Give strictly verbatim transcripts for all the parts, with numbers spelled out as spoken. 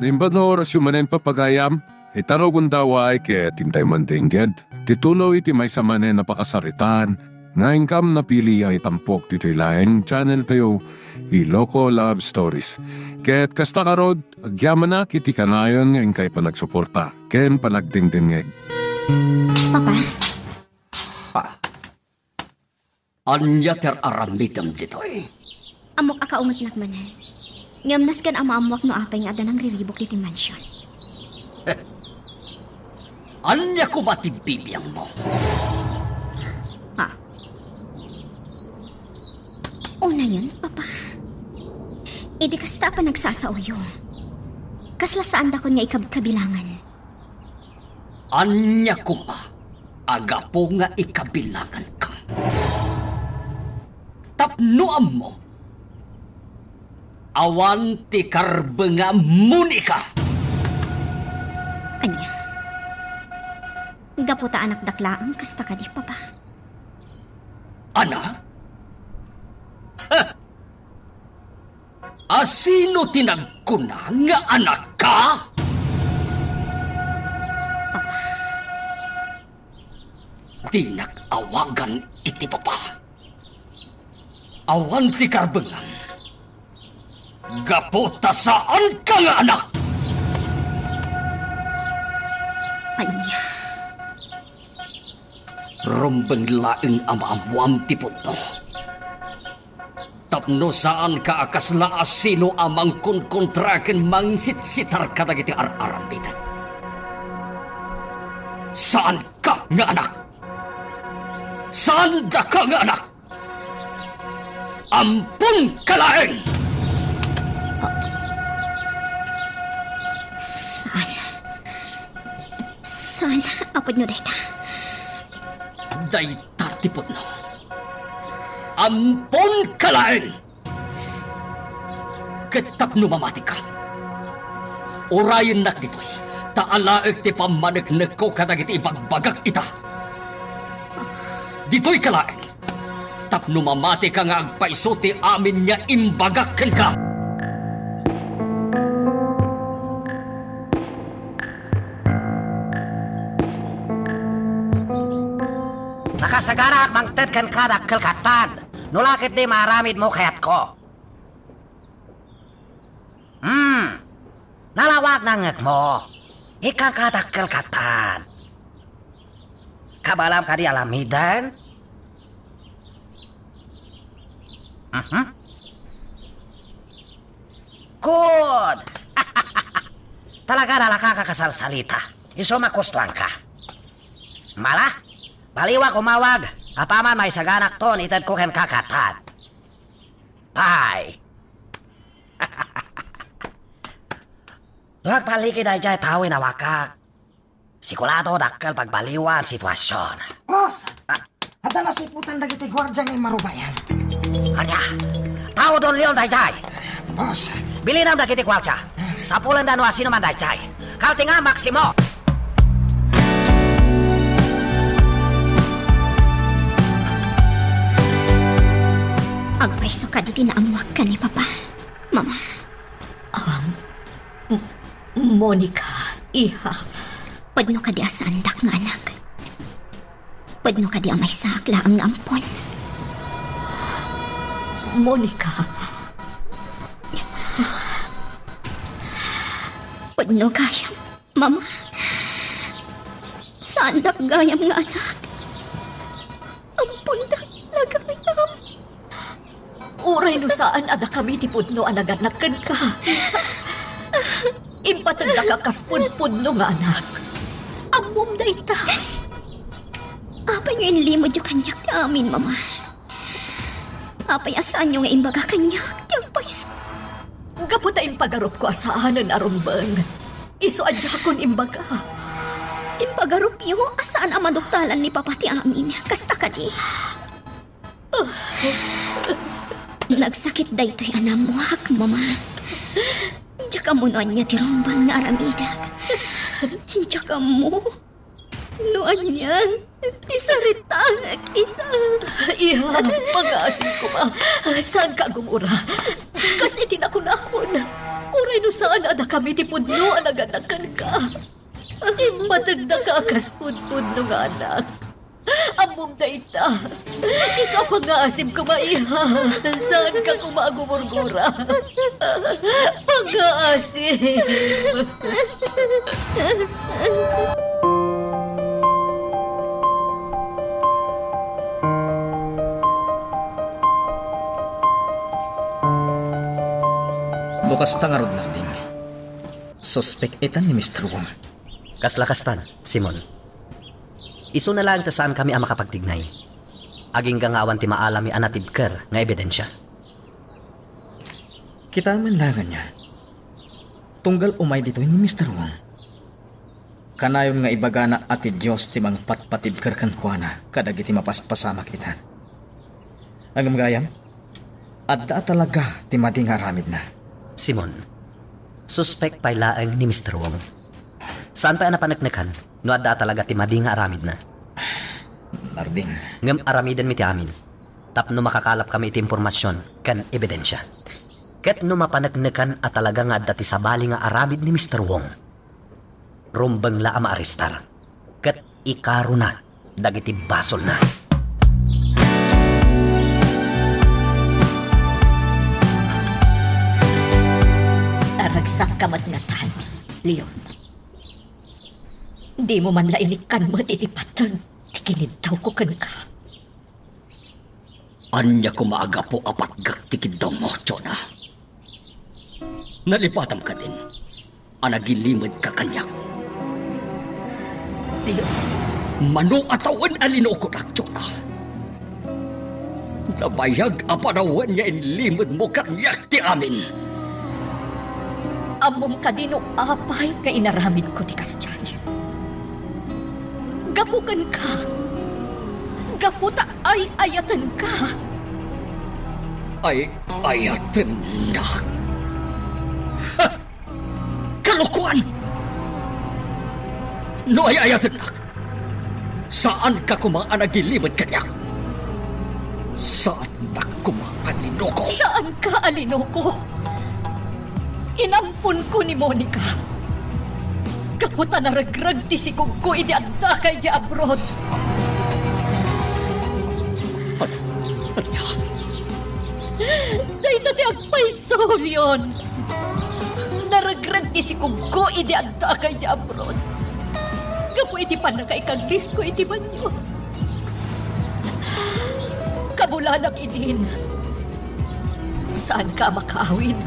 Naimbag nga orasyo manen, Papa gayam, ita rugonda a waay ket intay mandengngeg ti tuloy iti maysa manen a pakasaritaan nga inkam napili a itampok ditoy laeng channel tayo, Iloko Love Stories. Ket kasta ngarud, agyamanak iti kanayon nga inkay panagsuporta ken panagdengdengngeg. Papa? Ha? Ania ti ar-aramidem ditoy? Ammok a kaungetnak manen. Ngem nasken a maammoak no apay nga adda nangriribuk ditoy mansion. Ania koma ti bibiangmo? Ha? Unayen, Papa. Idi kasta a panagsasaoyo, kasla saandakon nga ikab-, kabilangan. Ania koma a gapu nga ikabilanganka? Tapno ammo, awan ti karbengam, Monica! Ania? Gapu ta anakdak laeng kasta kadi, Papa? Anak? Ha! A sino ti nagkuna nga anakka? Papa. Dinak awagan iti papa. Awan ti karbengam. Gapu ta saanka nga anak. Ania? Rumbeng laeng a maammoam ti pudno. Tapno saanka a kasla a sino a mangkonkontra ken mangsitsitar kadagiti ar-aramidek. Saanka nga anak! Saandaka nga anak! Amponka laeng! Saan? Saan? Apod no dayta? Dayta ti pudno. Amponka laeng! Ket tapno mamatika, urayennak ditoy, ta alaek ti pammaneknekko kadagiti ibagbagak ita. Ditoyka laeng, tapno mamatika nga agpayso ti amin nga imbagak kenka. Nakasagaraak mangted kenka, dakkel, Katan. No la ketdi, maaramidmo kayatko. Hmm. Nalawag nangngegmo. Ikkanka, dakkel, Katan. Kabaelam kadi aramiden? Mhm. Good! Talaga, dalaka a kasalsalita. Isu makustuanka. Mala, baliwak umawag. Apaman maisaganak ton itedko kenka, Katan. Pay. No agpalliki daydiay tao, inawagak. Sigurado, dakkel, pagbaliwan situasion. Boss! Ah. Adda nasiputan dagiti guardia nga immarubayan. Ania? Tao don Leon daydiay. Boss. Bilinam dagiti guardia. Sapulenda no asino man daydiay. Kaltinga, Maximo! Agpayso kadi ti naammoak ken ni Papa, Mama. Um, M-, Monica, iha. Pudno kadi a saandak nga anak? Pudno kadi a maysaak laeng nga ampon? Monica. Pudno gayam, Mama. Saandak gayam nga anak. Ampondak la gayam. Uray no saan a dakami ti pudno a nagannak kenka, impateddaka kas pudpudno nga anak. Ammom dayta. Apay nga inlimedyo kaniak ti amin, Mama? Apay a saanyo nga imbaga kaniak ti agpayso? Gapu ta impagarupko a saanen a rumbeng, isu a diakon imbaga. Impagarupyo a saan a maduktalan ni Papa ti amin, kasta kadi? Nagsakit daytoy a naammoak, Mama. Diak ammo no ania ti rumbeng nga aramidek. Diak ammo no ania ti saritaek ita. Iha, pangasim koma. Saanka agumura. Kas iti nakunakon, uray no saan a dakami ti pudno a naganak kenka. Impategdaka a kas pudpudno nga anak. Ammom dayta. Isu a pangngaasim koma, iha. Saanka koma a gumurgura. Pangngaasim. No kasta ngarud, Narding, suspek itan ni Mister Wong. Kasla kastan, Simon. Isuna laeng ta saankami a makapagtignay. Agingga nga awan ti maalami a natibker nga ebidensia. Kitaem laeng ania. Tunggal umay ditoy ni Mister Wong, kanayon nga ibagana a ti Dios ti mangpatpatibker kenkuana kadagiti mapaspasamak ita. Ngem gayam, adda a talaga ti madi nga aramidna. Simon, suspek pay laeng ni Mister Wong. Saan pay a napaneknekan no adda a talaga ti madi nga aramidna. Narding. Ngem aramidenmi ti amin tapno makakalapkami iti impormasion ken ebidensia. Ket no mapaneknekan a talaga nga adda ti sabali nga aramid ni Mister Wong, rumbeng la a maarestar ket ikarona dagiti basolna. Aragsakka met ngatan, Leon. Dimo man la inikkan met iti pateg ti kiniddawko kenka. Ania koma a gapu a patgek ti kiddawmo, Jonah? Nalipatam kadin a nagilimedka kaniak. Mano a tawen a linukonak, Jonah? Nabayag a panawen nga inlimedmo kaniak ti amin. Ammom kadi no apay nga inaramidko ti kasdiay? Gapu kenka. Gapu ta ay-ayatenka. Ay-ayatennak? Ha! Kalokoan! No ay-ayatennak, saanka koma a nagilimed kaniak. Saannak koma a linuko. Saanka a linuko. Inamponko ni Monica. Gapu ta naregreg ti sikogko idi adda ka idiay abroad. Ania? Dayta ti agpayso, Leon. Naregreg ti sikogko idi adda ka idiay abroad. Gapu iti pannakaikagrisko iti banio. Kabulanak idin. Saanka a makaawid.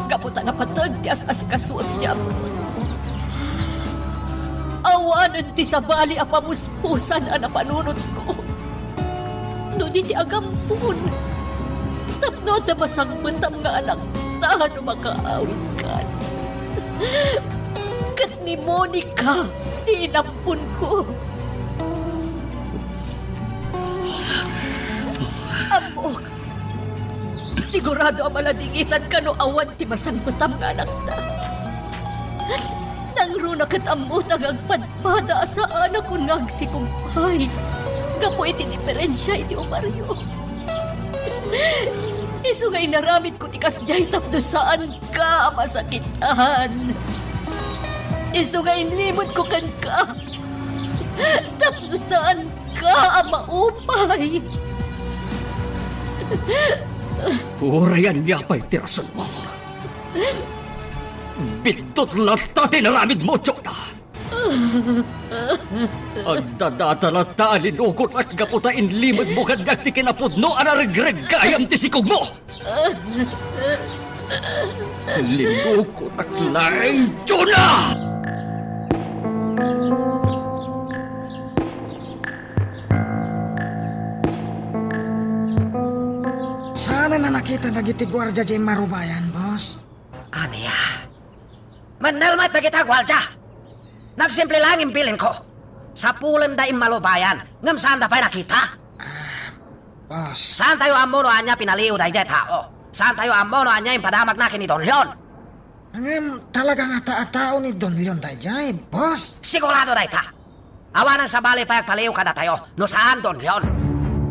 Gapu ta napateg ti as-asikasuam idiay abroad. Awanen ti sabali a pamuspusan a napanunotko. No di ti agampon, tapno adda masangpetam nga anakta no makaawidkan. Ket ni Monica ti inamponko. Ammok, sigurado a maladingitanka no awan ti masangpetam nga anakta. Nangruna ket ammota nga agpadpada a saanakon nga agsikog pay gapu iti diferensia iti umario. Isu nga inaramidko ti kasdiay tapno saanka a masakitan. Isu nga inlimedko kenka tapno saanka a maupay. Uray ania pay ti rasonmo, biddut latta ti inaramidmo, Jonah. Agdadata latta a linukonak gapu ta inlimedmo kaniak ti kinapudno a naregreg gayam ti sikogmo. Linukonak laeng, Jonah! Saan a nakita dagiti guardia diay immalubayan, boss? Ania? Mennel met dagita guardia. Nagsimple laeng imbilinko. Sapulenda immalubayan, ngem saanda pay nakita. Ah, boss. Saantayo ammo no ania pinalio daydiay tao. Saantayo ammo no ania impadamagna ken ni Don Leon. Ngem talaga nga ta-, a tao ni Don Leon daydiay, boss? Sigurado dayta. Awanen sabali pay agpalio kadatayo no saan Don Leon.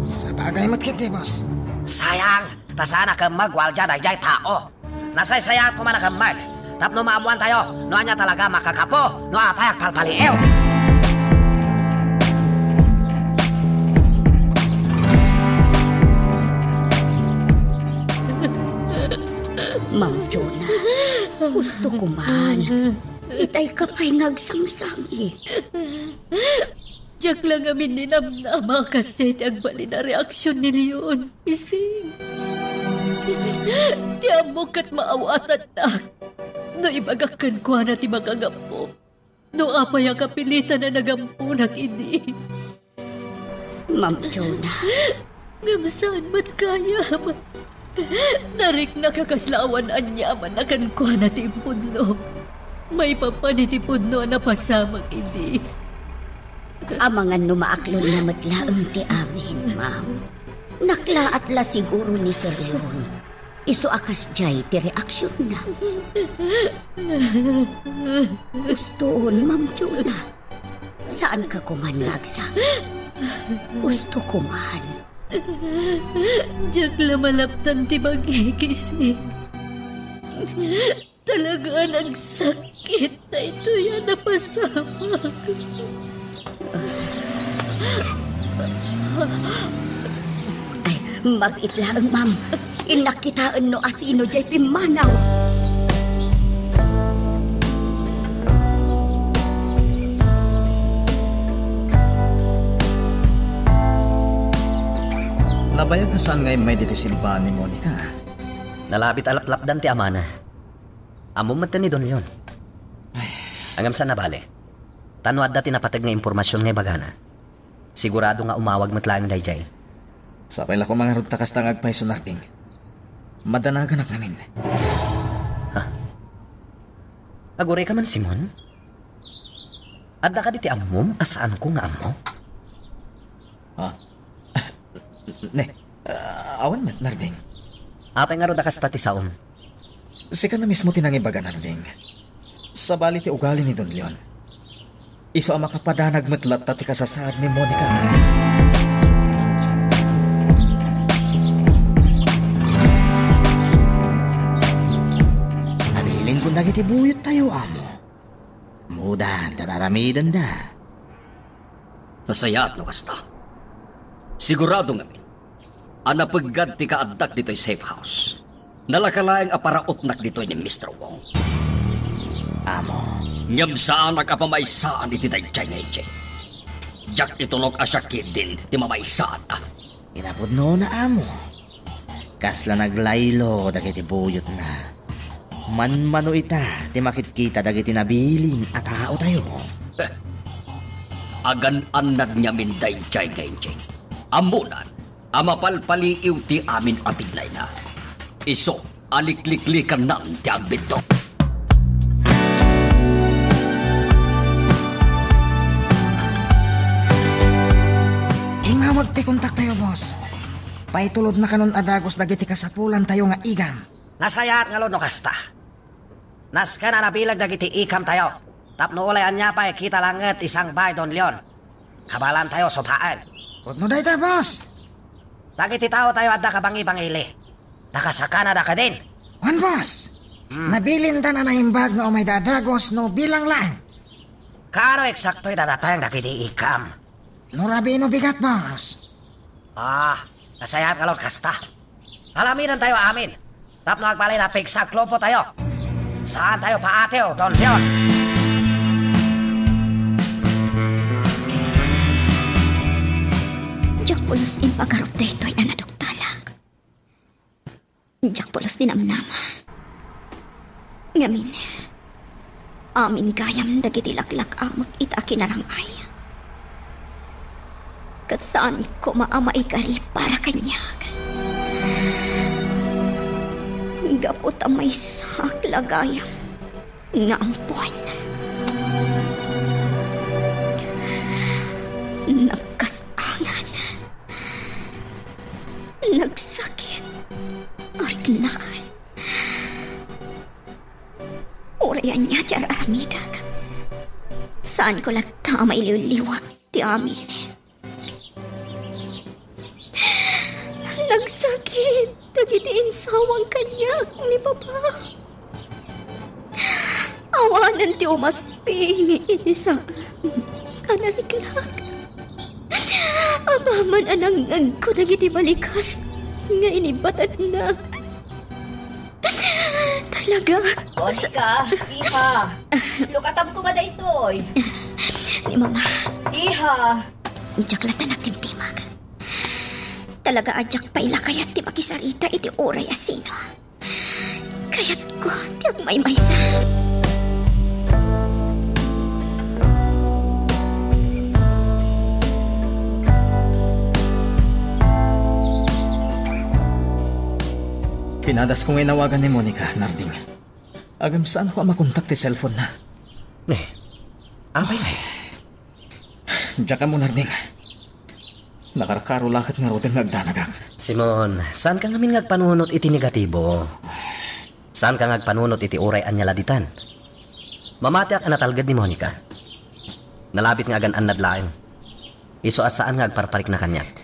Sabagay met ketdi, boss. Sayang, Ta saan a kemmeg waldia daydiay tao. Nasaysayaat koma a kemmeg tapno maammoantayo no ania talaga a makakapo no apay agpalpaliiw. Ma'am Jonah, gusto ko man. Itay ka pay nga agsangsangi. Diak la ngamin ninamnama a kasdiay ti agbalin a reaksion ni Leon, Ising. Ti ammok ket maawatannak no ibagak kenkuana ti makagapu. No apay a kapilitan a nagampunak idi. Ma'am Jonah. Ngem saan met gayam. Nariknak a kasla awan aniaman a kenkuana ti impudno. Maipapan iti pudno a napasamak idi. Amangan no maaklonna met laeng ti amin, ma'am. Naklaat la siguro ni Sir Leon. Isu a kasdiay ti reaksionna. Ustoon, Ma'am Jonah. Saanka koman nga agsak. Usto koman. Diak la malaptan ti bagik, Ising. Talaga a nagsakit daytoy a napasamak. Ay, mabit laeng, ma'am. Innak kitaen no asino diay pimmanaw. Nabayag a saan nga immay ditoy simbaan ni Monica. Nalabit a laplapdan ti amana. Ammom met ni Don Leon. Ay. Ngem saan a bale. Ta no adda ti napateg nga impormasion nga ibagana, sigurado nga umawag met laeng daydiay. Sapay la koma ngarud ta kasta nga agpayso, Narding. Madanaganak ngamin. Ha? Agurayka man, Simon? Adda kadi ti ammom a saanko nga ammo? Ha? Ne, ah, awan met, Narding. Apay ngarud a kasta ti saom? Sika na mismo ti nangibaga, Narding. Sabali ti ugali ni Don Leon. Isu a makapadanag met latta ti kasasaad ni Monica. Nabilinkon dagiti buyottayo, amo. Ammodan ta aramidenda. Nasayaat no kasta. Sigurado ngamin a napeggad ti kaaddak ditoy safe house. Nalaka laeng a parautnak ditoy ni Mister Wong. Amo. Ngem saanak a pamaysaan iti daydiay nga injek. Diak itulok a siak ketdin ti mamaysaanna. Kinapudnona, amo. Kasla naglaylo dagiti buyotna. Manmano ita ti makitkita dagiti nabilin a taotayo. Eh, agan-annad ngamin daydiay nga injek. Ammonan a mapalpaliiw ti amin a tignayna. Isu a likliklikannan ti agbiddut. Immawag ti kontaktayo, boss. Paitulodna kanon a dagus dagiti kasapulantayo nga igam. Nasayaat ngarud no kasta. Nasken a nabileg dagiti ikamtayo tapno ulay ania pay kita langet ti sangbaay Don Leon. Kabaelantayo supaen. Pudno dayta, boss. Dagiti taotayo adda kabangibangili. Nakasakanada kadin. Wen, boss. Hmm. Nabilinda a naimbag nga umayda a dagus no bilang laeng. Kaano eksakto ti dadateng dagiti ikam? No rabii no bigat, boss. Ah, nasayaat ngarud kasta. Alamidantayo amin tapno agbalin a pigsa ti grupotayo. Saantayo paatiw, Don Leon. Diak pulos impagarup daytoy a naduktalak. Diak pulos ti namnama. Ngamin, amin gayam dagiti laklak-amek ita a kinarang-ay. Ket saan koma a maikari para kaniak. Gapu ta maysaak la gayam nga ampon. Nagkas-angan. Nagsakit. Arignakan. Uray ania ti ar-aramidek, saanko latta a mailiwliwat ti amin. Nagsakit. dagiti insawang kaniak ni Papa. Awanen ti umasping iti saan a nariklak. Apaman a nangngegko dagiti balikas nga inibatanna. Talaga. Monica, iha. Lukatam koma daytoy. Ni Mama. Iha. Diak latta nagdimdimag. Talaga a diak pay la kayat ti makisarita iti uray a sino. Kayatko ti agmaymaysa. Pinadasko nga inawagan ni Monica, Narding. Ngem saanko a makontak ti cellphone-na. Ne, apay ngay? Diak ammo, Narding. Nakarkaro la ket ngaruden nga agdanagak. Simon, saanka ngamin nga agpanunot iti negatibo? Saanka nga agpanunot iti uray ania la ditan? Mamatiak a natalged ni Monica. Nalabit nga agan-annad laeng. Isu a saan nga agparparikna kaniak.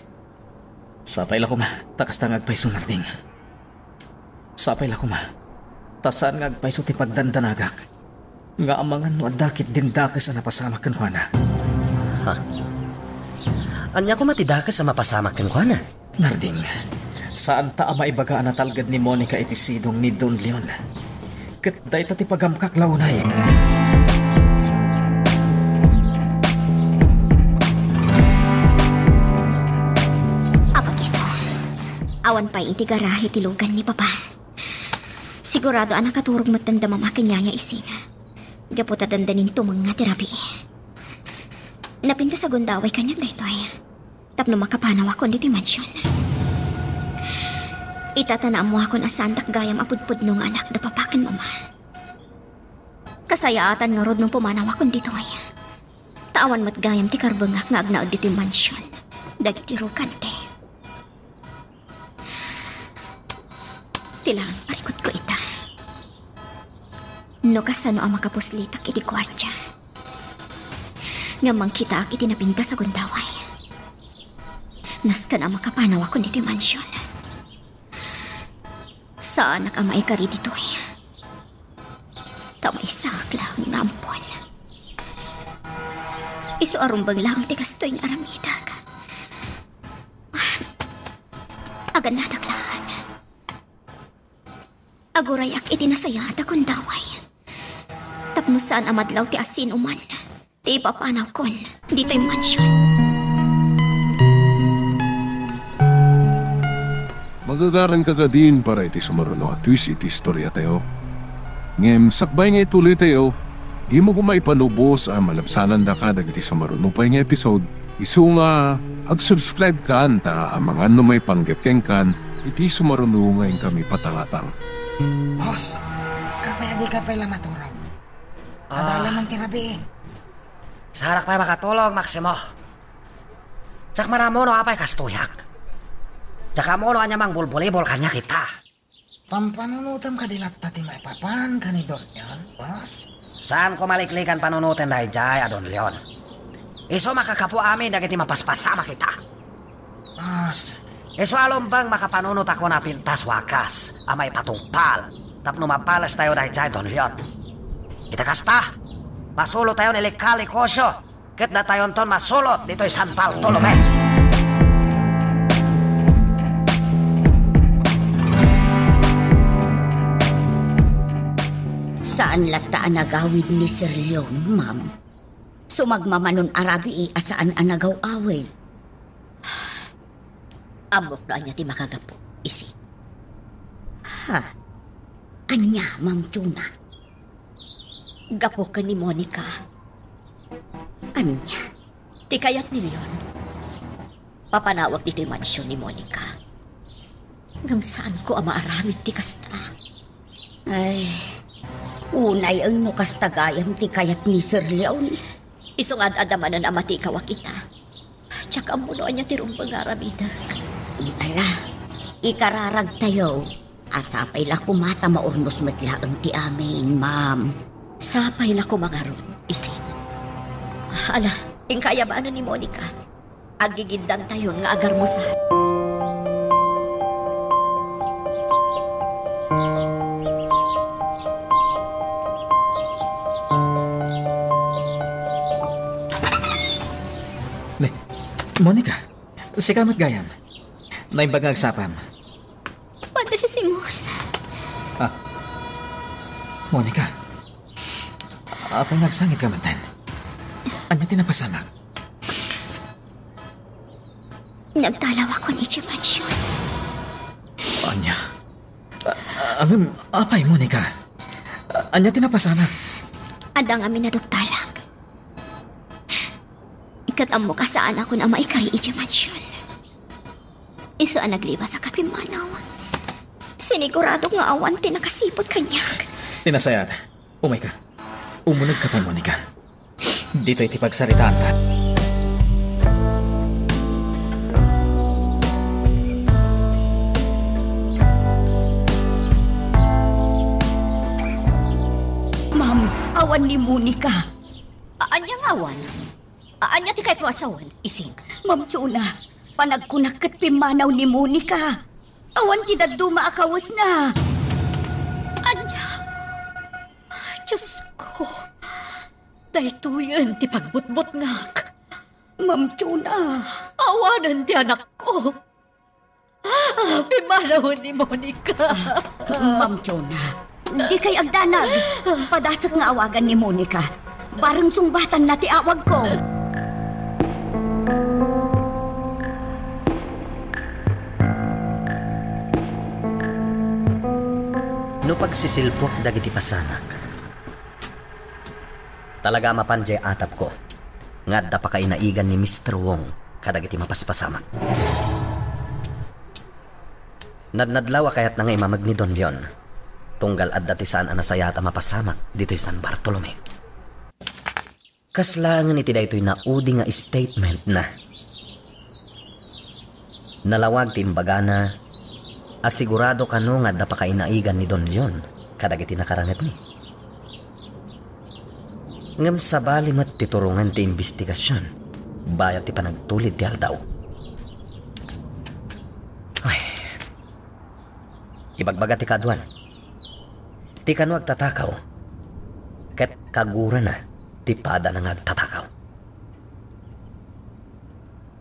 Sapay la koma, ta kasta nga agpayso, Narding. Sapay la koma, ta saan nga agpayso ti pagdandanagak nga amangan no adda ketdin dakes a napasamak kenkuana. Ha? Ania koma ti dakes a mapasamak kenkuana? Narding, saanta a maibaga a natalged ni Monica iti sidong ni Don Leon. Ket dayta ti pagamkak la unay. Apo Kiso, awan pay iti garahe ti lugan ni Papa. Sigurado a nakaturog metten da Mama ken Yaya Isin. Gapu ta dandanin tumengnga ti rabii. Napintas a gundaway kaniak daytoy tapno makapanawakon ditoy mansion. Ita ta naammoakon a saandak gayam a pudpudno nga anak da Papa ken Mama. Kasayaatan ngarud no pumanawakon ditoy. Ta awan met gayam ti karbengak nga agnaed ditoy mansion dagiti rugante. Ti laeng parikutko ita. No kasano a makapuslitak iti guardia, ngem mangkitaak iti napintas a gundaway. Nasken a makapanawakon iti mansion. Saanak a maikari ditoy. Ta maysaak laeng nga ampon. Isu a rumbeng laeng ti kastoy nga aramidek. Agannadak laeng. Agurayak iti nasayaat a gundaway. Tapno saan a madlaw ti asinoman ti ipapanawkon ditoy mansion. Magagaranka kadin para iti sumaruno a twist iti istoriatayo. Ngem sakbay nga ituloytayo, dimo koma ipanubos a malabsanandaka dagiti sumaruno pay nga episode. Isu nga ag-subscribe kan ta amangan no maipanggep kenkan iti sumaruno nga inkami patalatan. Boss, apay a dika pay la maturog? Ah. Adala man ti rabii. Saanak pay makatulog, Maximo. Diak man ammo no apay kastoyak. Diak ammo no ania mangbulbulibol kaniak ita. Pampanunotem kadi latta ti maipapan ken ni Don Leon, boss? Saanko maliklikan panunoten daydiay a Don Leon. Isu makagapu amin dagiti mapaspasamak ita. Boss. Isu a rumbeng makapanunotako a pintas wakas a maipatungpal tapno mapalestayo daydiay Don Leon. Ita kasta, masulotayon ilikka a negosio ket datayonton masulot ditoy San Bartolome. Saan latta a nagawid ni Sir Leon, ma'am. Sumagmamanon a rabii a saan a nagaw-awid. Ammok no ania ti makagapu, isi. Ha? Ania, Ma'am Juna? Gapu ken ni Monica. Ania? Ti kayat ni Leon? Papanawak ditoy mansion ni Monica. Ngem saanko a maaramid ti kasta. Ay, unay no kasta gayam ti kayat ni Sir Leon. Isu nga ad-adda manen a matikawak ita. Diak ammo no ania ti rumbeng nga aramidek. Ala, ikararagtayo. A sapay la koma ta maurnos met laeng ti amin, ma'am. Sapay la koma ngarud, isi. Ala, inka ayabanen ni Monica. Aggigiddantayon nga agarmusan. Monica, sika met gayam. Naimbag nga agsapam. Padre Simon. Ah. Monica, apay nga agsangit ka metten? Ania ti napasamak? Nagtalawakon idiay mansion. Ania? A-, a-, ngem, apay, Monica? A-, ania ti napasamak? Adda ngamin a duktalak. Ket ammok a saanakon a maikari idiay mansion. Isu a naglibasaka pimmanaw, siniguradok nga awan ti nakasipud kaniak. Ti nasayaat. Umayka. Umunegka pay, Monica. Ditoy ti pagsaritaanta. Ma'am, awan ni Monica. A-, ania nga awan? A-, ania ti kayatmo a sawen, Ising? Ma'am Jonah, panagkunak ket pimmanaw ni Monica. Awan ti dadduma a kawesna. Ania? Diosko, daytoyen ti pagbutbutngak. Ma'am Jonah. Awanen ti anakko. Ah, pimmanawen ni Monica. Ah, Ma'am Jonah, dikay agdanag. Padasek nga awagan ni Monica. Bareng sungbatanna ti awagko. No pagsisilpok dagiti pasamak, talaga a mapan diay atapko nga adda pakainaigan ni Mister Wong kadagiti mapaspasamak. Nadnadlaw a kayatna nga imameg ni Don Leon, tunggal adda ti saan a nasayaat a mapasamak ditoy San Bartolome. Kas laengen iti daytoy naudi nga statementna. Nalawag ti imbagana a sigurado kano nga adda pakainaigan ni Don Leon kadagiti nakarangetmi. Ngem sabali met ti turongen ti imbestigasion bayat ti panagtulid ti aldaw. Ay, ibagbaga ti kaaduan. Ti kano agtatakaw, ket kagurana ti padana nga agtatakaw.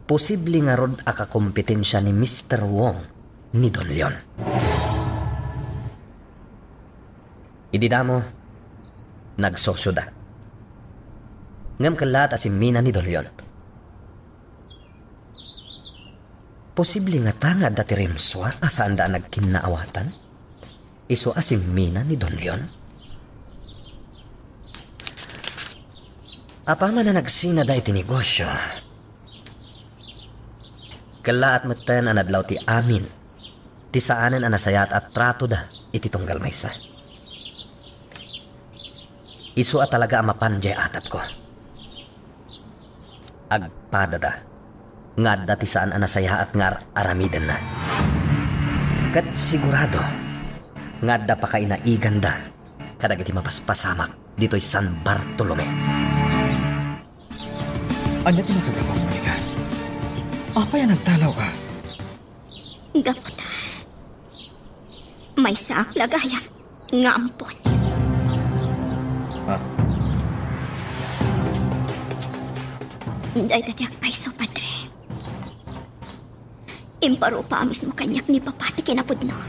Posible ngarud a kakompetensia ni Mister Wong ni Don Leon. Idi damo, nagsosoda. Ngem kellaat a simmina ni Don Leon. Posible ngata nga adda ti rimsua a saanda a nagkinnaawatan? Isu a simmina ni Don Leon? Apaman a nagsinada iti negosio, kellaat metten a nadlaw ti amin ti saanen a nasayaat a tratoda iti tunggal maysa. Isu a talaga a mapan diay atapko. Agpadada nga adda ti saan a nasayaat nga ar-aramidenna. Ket sigurado nga adda pakainaiganda kadagiti mapaspasamak ditoy San Bartolome. Ania ti makagapom, Monica? Apay a nagtalawka? Gapu ta maysaak la gayam nga ampon. Ah. Dayta ti agpayso, Padre. Imparupa a mismo kaniak ni Papa ti kinapudno.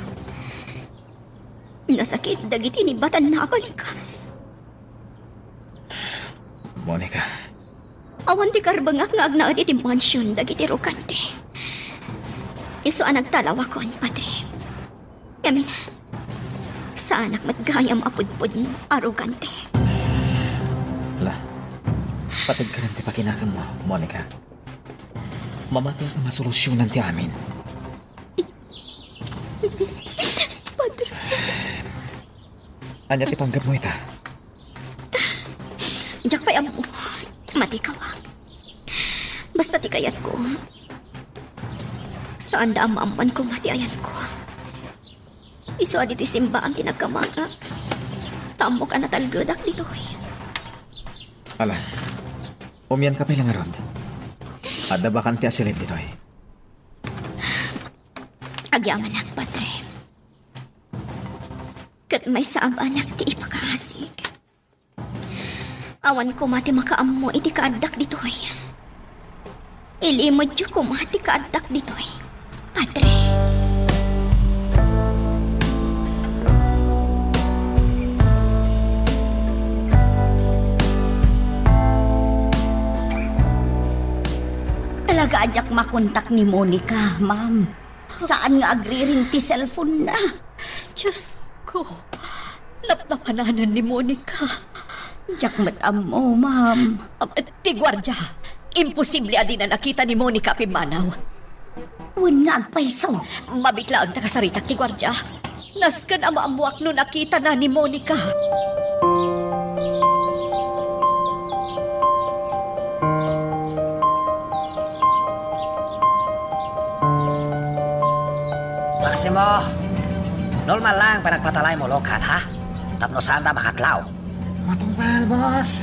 Nasakit dagiti inibatanna a balikas. Monica. Awan ti karbengak nga agnaed iti mansion dagiti rogante. Isu a nagtalawakon, Padre. Ngamin, saanak met gayam a pudpudno a rogante. Ala, pategkaren ti pakinakemmo, Monica. Mamatiak a masolusionan ti amin. Padre. Ania ti panggepmo ita? Diak pay ammo. Matikawak. Basta ti kayatko, saanda a maammoan koma ti ayanko. Isu a ditoy simbaan ti nagkamangak. Ta ammok a natalgedak ditoy. Ala, umianka pay la ngarud. Adda bakante a silid ditoy. Agyamanak, Padre. Ket maysa a banak ti ipakaasik. Awan koma ti makaammo iti kaaddak ditoy. Ilimedyo koma ti kaaddak ditoy, Padre. Talaga a diak makontak ni Monica, ma'am. Saan nga agriring ti cellphone na. Diyos ko, napnapananan ni Monica. Diak met ammo, ma'am. Am, ti guardia, imposible a dina nakita ni Monica a pimmanaw. Wen nga agpayso. Mabiit laeng ta kasaritak ti guardia. Nasken a maammoak no nakitana ni Monica. Maximo, normal lang panagpatalaymo, Lokan, ha? Tapno saanda makatlaw. Matungpal, boss.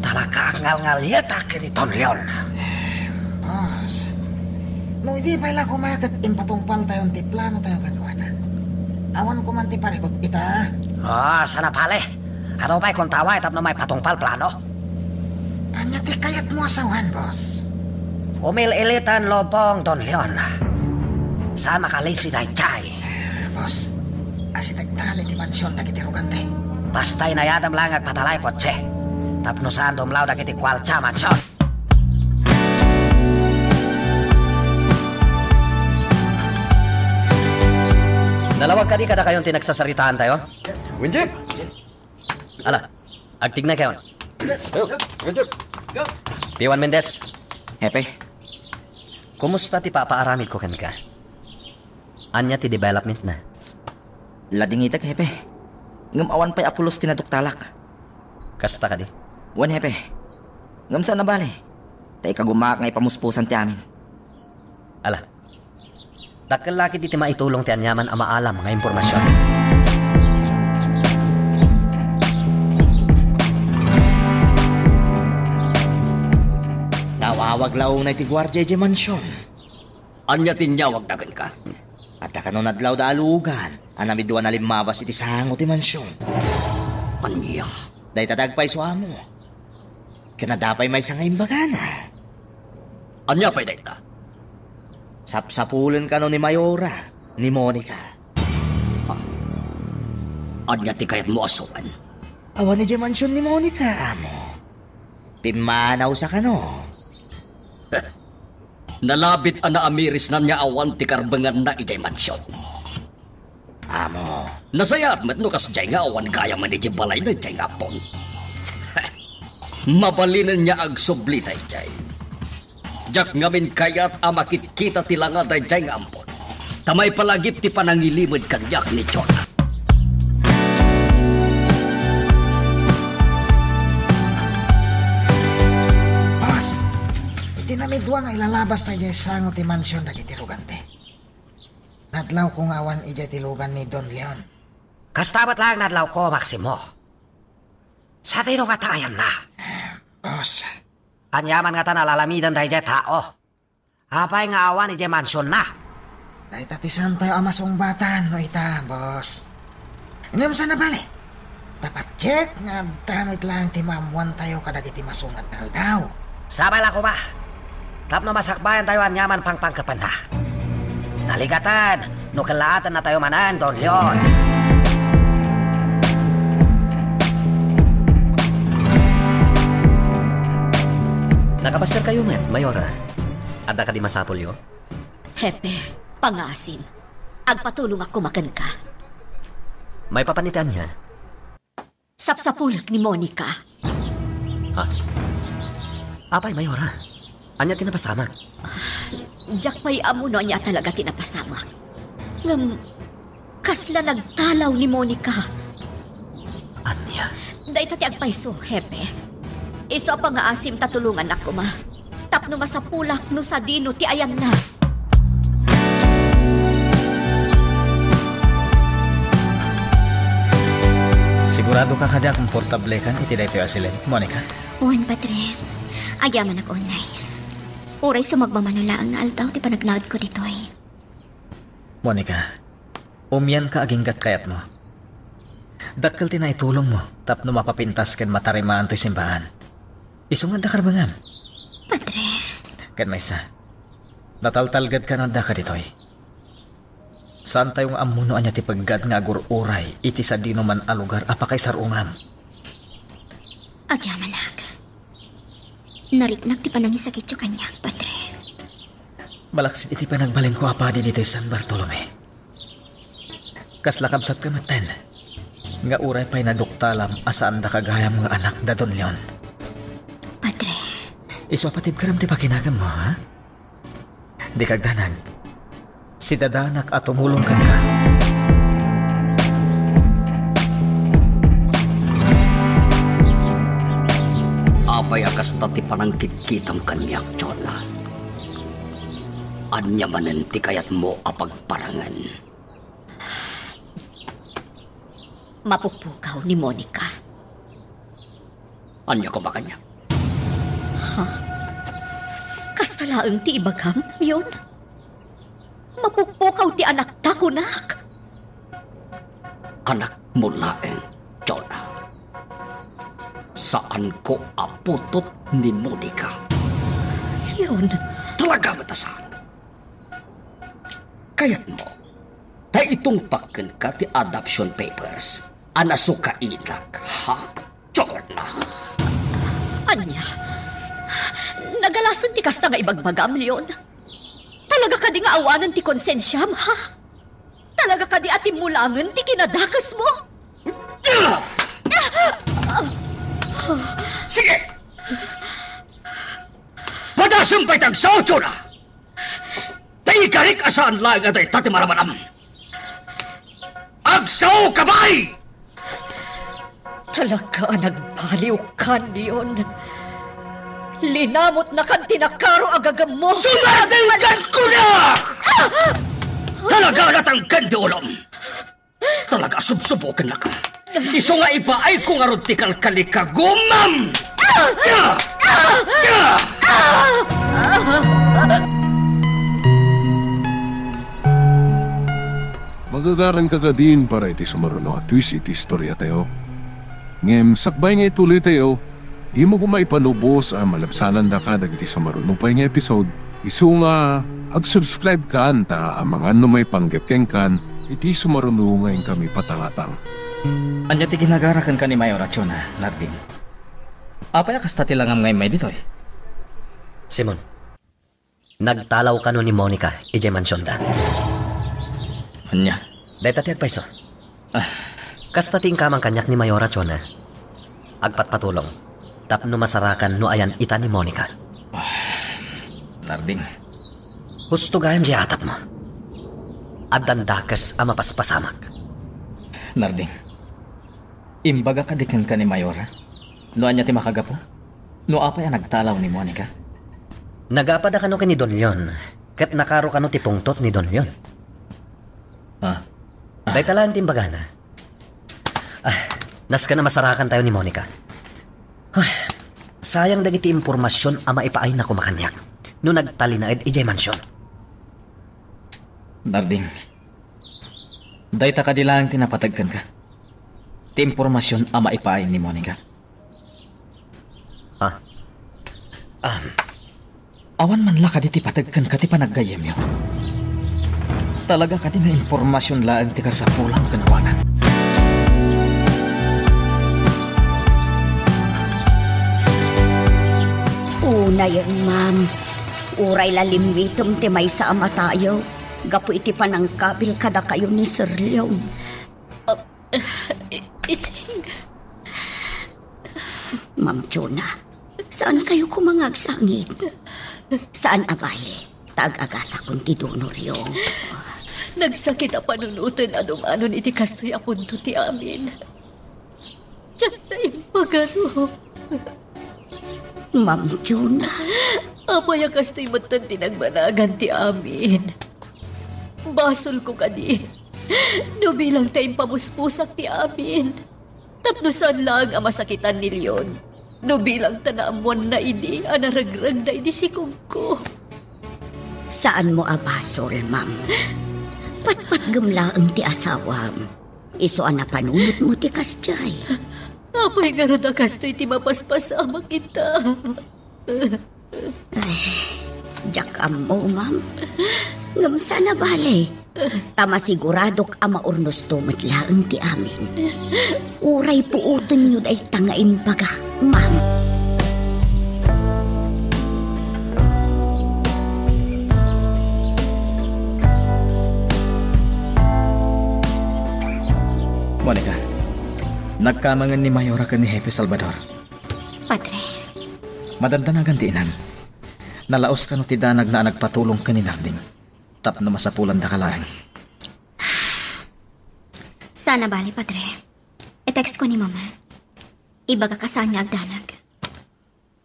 Talaga, agngalngalyetak ken ni Don Leon. Boss, no idi pay la koma ket impatungpaltayon ti planotayo kenkuana, awan koman ti parikut ita. Ah, sana pale. Ano pay kung taway tapno maipatungpal plano? Ania ti kayatmo a sawen, boss? Umil-ilitan lubong, Don Leon. Saan makalisi daytay? Boss, asitektan iti mansion dagiti rugante. Basta inayadem lang agpatalay kotse. Tapno saan dumlaw dagiti kuarta mansion. Nalawag kadi kadakayon ti nagsasaritaantayo? Winjip! Ala, agtignay kayon. Ayo, ayo, Jeff. P one Mendez. Hepe. Kumusta ti papaaramidko kenka? Ania ti development na? Ladingitek, Hepe. Ngem awan pay a pulos ti naduktalak. Kasta kadi? Wen, Hepe. Ngem saan a bale. Ta ikagumaak nga ipamuspusan ti amin. Ala, dakkel la ketdi ti maitulong ti aniaman a maalam nga impormasion. Nawawag la unay ti guardia idiay mansion. Ania ti inyawagda kenka? Adda kano nadlawda a lugan a namidduan a limmabas iti sango ti mansion. Ania? Dayta ti agpayso, amo. Ken adda pay maysa nga imbagana. Ania pay dayta? Sapsapulen kano ni Mayora, ni Monica. Ah, ania ti kayatmo a sawen? Awan idiay mansion ni Monica, amo. Pimmanawsa kano. Nalabit a naamirisnan nga awan ti karbenganna idiay mansion. Amo. Nasayaat met no kasdiay nga awan gayamen idiay balayna idiay nga ampon. Mabalinen nga agsubli daydiay. Diak ngamin kayat a makitkita ti langa daydiay nga ampon. Ta maipalagip ti panangilimed kaniak ni Jonah. Boss, iti namidua nga ilalabas ta idiay sango ti mansion dagiti rugante. Nadlawko nga awan idiay ti lugan ni Don Leon. Kasta met laeng nadlawko, Maximo. Sadino ngata ayanna? Boss. Aniaman ngata nalalamiden daydiay tao? Apay nga awan idiay mansionna? Dayta ti saantayo a masungbatan no ita, boss. Ngem saan a bale? Ta patiek nga adda met laeng ti maammoantayo kadagiti masunga nga aldaw. Sabay la koma, tapno masakbayantayo aniaman pangpangkepenna. Naligaten no kellaatennatayo manen, Don Leon. Nakapaserkayo met, Mayora. Adda kadi masapulyo? Hepe, pangngaasim. Agpatulongak koma kenka. Maipapan iti ania? Sapsapulek ni Monica. Ha? Apay, Mayora? Ania ti napasamak? Diak pay ammo no ania talaga ti napasamak. Ngem, kasla nagtalaw ni Monica. Ania? Dayta ti agpayso, Hepe. Isu a pangngaasim ta tulongannak koma. Tapno masapulak no sadino ti ayanna. Sigurado ka kadi a komportablekan iti daytoy a silen, Monica? Wen, Padre. Agyamanak unay. Uray sumagmamano laeng nga aldaw ti panagnaedko ditoy. Monica, umianka aginggat kayatmo. Dakkel ti naitulongmo tapno mapapintas ken matarimaan toy simbahan. Isu nga adda karbengam. Padre. Ken maysa, nataltalgedkan adda kaditoy. Saantayo nga ammo no ania ti peggad nga agur-uray iti sadinoman a lugar a pakaisar-ungam. Agyamanak. Nariknak ti panangisakityo kaniak, Padre. Malaksid iti panagbalinko a padi ditoy San Bartolome. Kasla kabsatko metten nga uray pay naduktalam a saandaka gayam nga anak da Don Leon. Padre. Isu a patibkerem ti pakinaganmo, ha? Dika agdanag. Sidadanak a tumulong kenka. Apay a kasta ti panangkitkitam kaniak, Jonah? Ania manen ti kayatmo a pagparangen? Mapukpukaw ni Monica. Ania koma kaniak? Ha? Kasta laeng ti ibagam, Leon? Mapukpukaw ti anakta, kunak? Anakmo laeng, Jonah. Saanko a putot ni Monica. Leon. Talaga met a saan. Kayatmo, ta itungpak kenka ti adoption papers a nasukainak, ha? Jonah! Ania? Nagalasen ti kasta nga ibagbagam, Leon? Talaga kadi nga awanen ti konsensiam, ha? Talaga kadi a timmulangen ti kinadakesmo? Sige! Padasem pay ti agsao, Jonah! Ta ikarik a saan laeng a dayta ti maramanam. Agsaoka pay! Talaga a nagbaliwkan, Leon. Linamutnakan ti nakaro a gagammo. Sumatingkan, kunak! Talaga a natangken ti ulom. Talaga a subsubokennaka. Isu nga ipaayko ngarud ti kalkalikagumam! Magagaranka kadin para iti sumaruno a twist iti istoriatayo. Ngem sakbay nga ituloytayo, dimo koma ipanubos a malabsanandaka dagiti sumaruno pay nga episode. Isu nga, ag-subscribe kan ta amangan no maipanggep kenkan iti sumaruno nga inkami patangatang. Ania ti ginagara kenka ni Mayor a Jonah, Narding? Apay a kasta ti langam nga immay ditoy? Simon, nagtalaw kano ni Monica idiay mansionda. Ania? Dayta ti agpayso. Ah. Kasta ti inkamang kaniak ni Mayor a Jonah. Agpatpatulong tapno masarakan no ayan ita ni Monica. Narding. Husto gayam diay atapmo. Addan dakes a mapaspasamak. Narding, imbaga kadi kenka ni Mayor no ania ti makagapu? No apay a nagtalaw ni Monica? Nagapada kano ken ni Don Leon, ket nakaro kano ti pungtot ni Don Leon. Ah. Dayta laeng ti imbagana. Ah, nasken a masarakan tayo ni Monica. Ay, sayang dagiti impormasion a maipaayna koma kaniak no nagtalinaed idiay mansion. Narding, dayta kadi laeng ti napateg kenka? Ti impormasion a maipaay ni Monica? Ah. Um, Awan man la kadi ti pateg kenka ti panaggayyemyo? Talaga kadi nga impormasion laeng ti kasapulam kenkuana? Unayen, ma'am. Uray la limmitem ti maysa a matayo gapu iti panangkabil kadakayo ni Sir Leon. Ah, i-, ising. Ma'am Jonah, saan kayo koma nga agsangit? Saan a bale, ta ag-agasakon ti donoryo. Nagsakit a panunoten a dumanon iti kastoy a punto ti amin. Diak ta impagano. Ma'am Jonah. Apay a kastoy metten ti nagbanagan ti amin? Basolko kadi no bilang ta impamuspusak ti amin, tapno saan laeng a masakitan ni Leon, no bilang ta naammoanna idi a naregregda idi sikogko. Saanmo a basol, ma'am. Patpatgem laeng ti asawam. Isu a napanunotmo ti kasdiay. Apay ngarud a kastoy ti mapaspasamak ita? Ay, Diak ammo, ma'am. Ngem saan a bale. Ta masiguradok a maurnosto met laeng ti amin. Uray puotenyo dayta nga imbagak, ma'am. Monica, nagkamangan ni Mayora ken ni Jefe Salvador. Padre. Madandanagan ti inam. Nalaos kano ti danagna a nagpatulong ken ni Narding. Tapno masapulanda ka laeng. Saan a bale, Padre. I-text ko ni Mama. Ibagak a saan nga agdanag.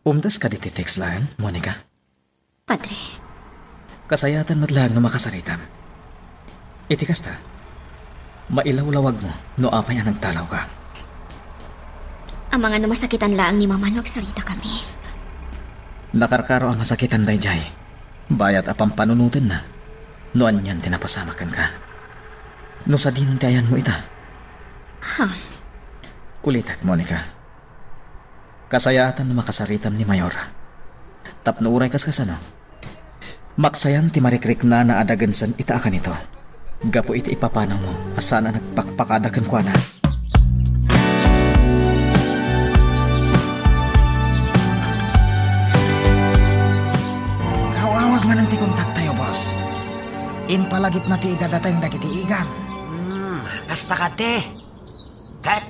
Umdas kadi ti text laeng, Monica? Padre. Kasayatan met laeng no makasaritam. Iti kasta, mailawlawagmo no apay a nagtalawka. Amangan no masakitan laeng ni Mama no agsaritakami. Nakarkaro a masakitan daydiay. Bayat a pampanunotenna no anian ti napasamak kenka. No sadino ti ayanmo ita? Ha? Ulitek, Monica. Kasayatan no makasaritam ni Mayor. Tapno uray kas kasano, maksayan ti marikriknana a dagensen ita a kanito. Gapu iti ipapanawmo a saan a nagpakpakada kenkuana. Kaawawag manen ti kontaktayo, boss. Impalagipna ti idadateng dagiti igam. Hmm, kasta kadi. Ket,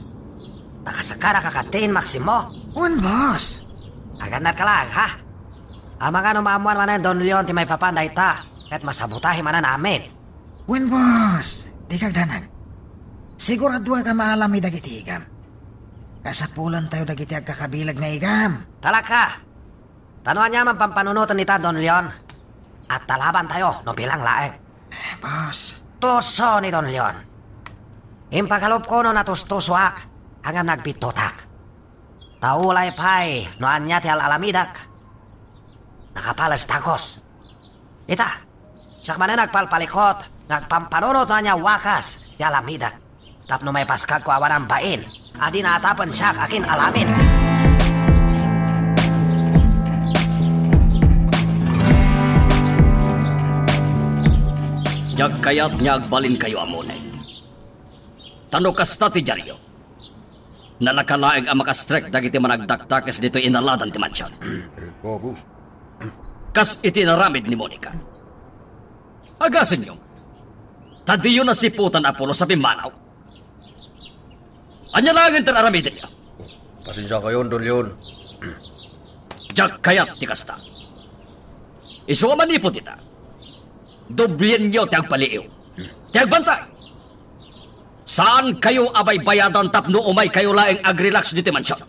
nakasakanaka kadi, Maximo? Wen, boss. Agannadka laeng, ha? Amangan no maammuan manen Don Leon ti maipapan dayta, ket masabutahe manen amin. Wen, boss. Dika agdanag. Siguraduak a maalami dagiti igam. Kasapulantayo dagiti agkakabileg nga igam. Talaka! Ta no aniaman pampanunoten ita, Don Leon, agtalabantayo no bilang laeng. Boss. Tuso ni Don Leon. Impagalupko no natustusoak, ngem nagbittotak. Ta ulay pay no ania ti al-alamidak, nakapales dakos. Ita, siak manen agpalpalikot nga agpampanunot no ania wakas ti alamidak. Tapno maipaskagko awan bain a di naatapen siak a kin-alamin. Diak kayat nga agbalinkayo, Amone. Ta no kasta ti diaryo, nalaka laeng a makastrek dagiti managdakdakes ditoy inaladan ti mansion. Kas iti inaramid ni Monica. Agasenyo, ta diyo nasiputan a pulos a pimmanaw. Ania laeng ti ar-aramidenyo? Pasensiakayon, Don Leon. Diak kayat ti kasta. Isu a manipud ita, doblienyo ti agpaliiw, ti agbantay. Saankayo a baybayadan tapno umaykayo laeng agrelax ditoy mansion.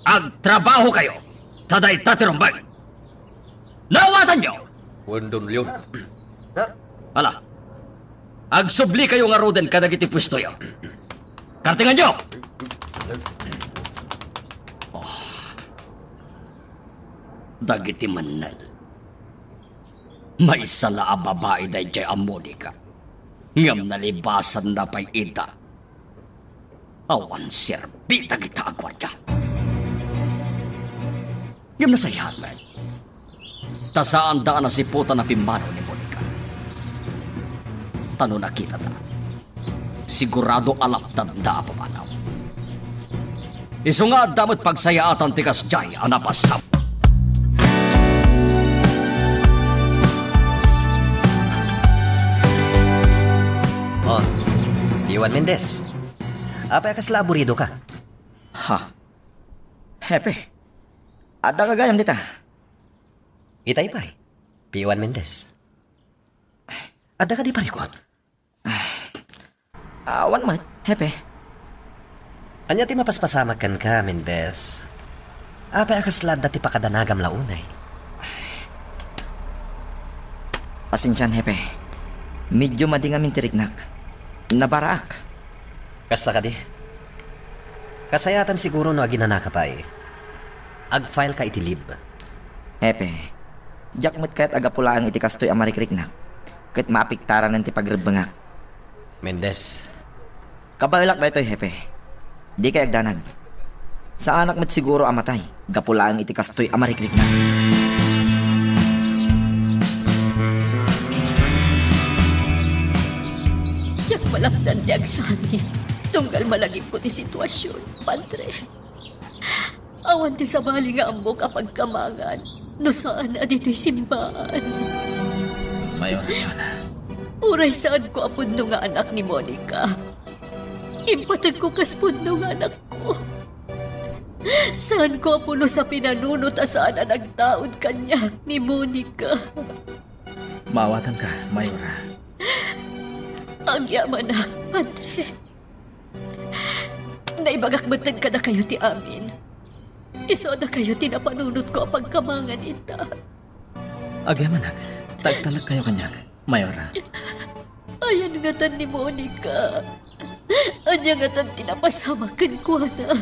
Agtrabahokayo, ta dayta ti rumbeng. Naawatanyo? Wen, Don Leon. Ala, agsublikayo ngaruden kadagiti puestoyo. Kartenganyo! Oh. Dagiti mannel. Maysa la a babai daydiay a Monica. Ngem nalibasanna pay ita. Awan serbi dagita a guardia. Ngem nasayaat met, ta saanda a nasiputan a pimmanaw ni Monica. Ta no nakitata, sigurado a laptadda a pumanaw. Isu nga adda met pagsayaatan ti kasdiay a napasam. Oh, P one Mendez. Apay a kasla aburidoka? Ha? Hepe, adda ka gayam dita? Itay pay, P one Mendez. Adda kadi parikut? Awan met, Hepe. Ania ti mapaspasamak kenka, Mendez? Apay a kasla adda ti pakadanagam la unay? Pasensian, Hepe. Medyo madi ngamin ti riknak. Nabaraak. Kasta kadi? Kasayaatan siguro no aginanaka pay. Ag-file ka iti leave. Hepe, diak met kayat a gapu laeng iti kastoy a marikriknak ket maapektaranen ti pagrebbengak. Mendez. Kabaelak daytoy, Hepe. Dikay agdanag. Saanak met siguro a matay gapu laeng iti kastoy a marikriknak. Malakdan ti agsangit, tunggal malagipko ti situasion, Padre. Awan ti sabali nga ammok a pagkamangan no saan a ditoy simbaan. Mayora, Jonah. Uray saanko a pudno nga anak ni Monica, impategko kas pudno nga anakko. Saanko a pulos a pinanunot a saan a nagtaud kaniak ni Monica. Maawatanka, Mayora. Agyamanak, Padre. Naibagak metten kadakayo ti amin. Isu a dakayo ti napanunotko a pagkamangan ita. Agyamanak, ta agtalekkayo kaniak, Mayora. Ayan ngatan ni Monica. Ania ngatan ti napasamak kenkuana?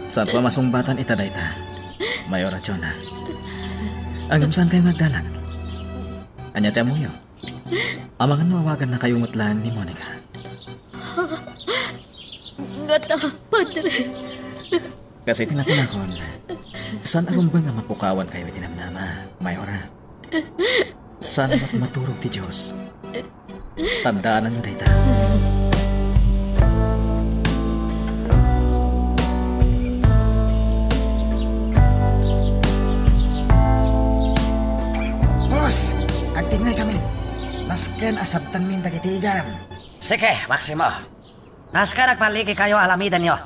Saanko a masungbatan ita dayta, Mayora Jonah. Ngem saankayo nga agdanag? Ania ti ammoyo? Amangan no awagannakayo met laeng ni Monica. Ngata, Padre. Kas iti nakunakon, saan a rumbeng a mapukawankayo iti namnama, Mayora. Saan met maturog ti Dios. Tandaananyo dayta. Boss, agtinnay kami. Nasken a sabtenmin dagiti igam. Sige, Maximo. Nasken agballigikayo a lamidenyo.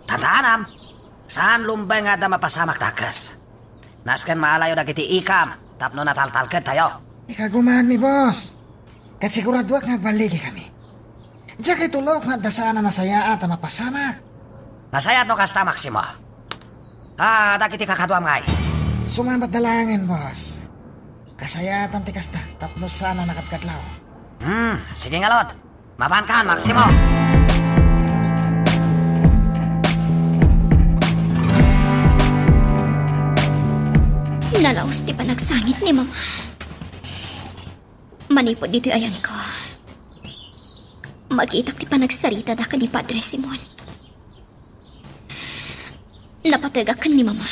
Tandaanam, saan rumbeng nga adda mapasamak dakes. Nasken maalayo dagiti ikam tapno nataltalkedtayo. Ikagumaanmi, boss. Ket siguradoak nga agballigikami. Diak itulok nga adda saan a nasayaat a mapasamak. Nasayaat no kasta, Maximo. Ah, dagiti kakaduam ngay? Sumabat da laengen, boss. Kasayaatan ti kasta tapno saan a nakadkadlaw. Hmm, sige ngarud. Mapankan, Maximo! Nalaus ti panagsangit ni Mama. Manipud ditoy ayanko, makitak ti panagsaritada ken ni Padre Simon. Napategak ken ni Mama.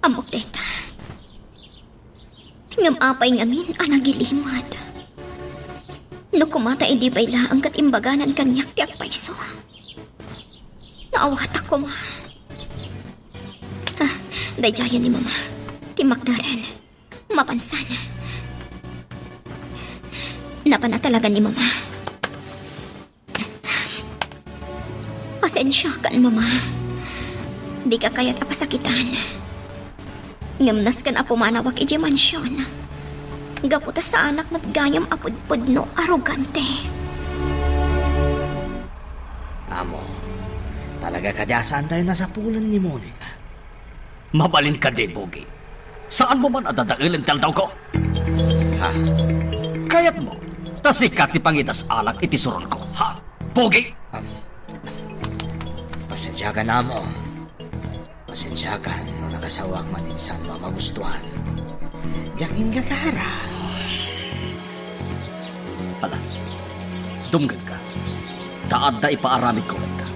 Ammok dayta. Ngem apay ngamin a nagilimad? No koma ta idi pay laeng ket imbaganan kaniak ti agpayso. Naawatak koma. Ah, daydiayen ni Mama. Timmakderen. Mapansan. Napan a talaga ni Mama. Pasensiakan, Mama. Dika kayat a pasakitan. Ngem nasken a pumanawak idiay mansion. Gapu ta saanak met gayam a pudpudno, arogante. Amo, talaga kadi a saantayo nasapulen ni Monica? Mabalin kadi, Pogi? Saanmo man a dadaelen ti aldawko? Ha? Kayatmo, ta sika ti pangidas-alak iti suronko, ha? Pogi! Am, pasensiakan, amo. Pasensiakan no nagasaoak man insan no a magustuan. Diak inggagara. Ala, dumngegka, ta adda ipaaramidko kenka,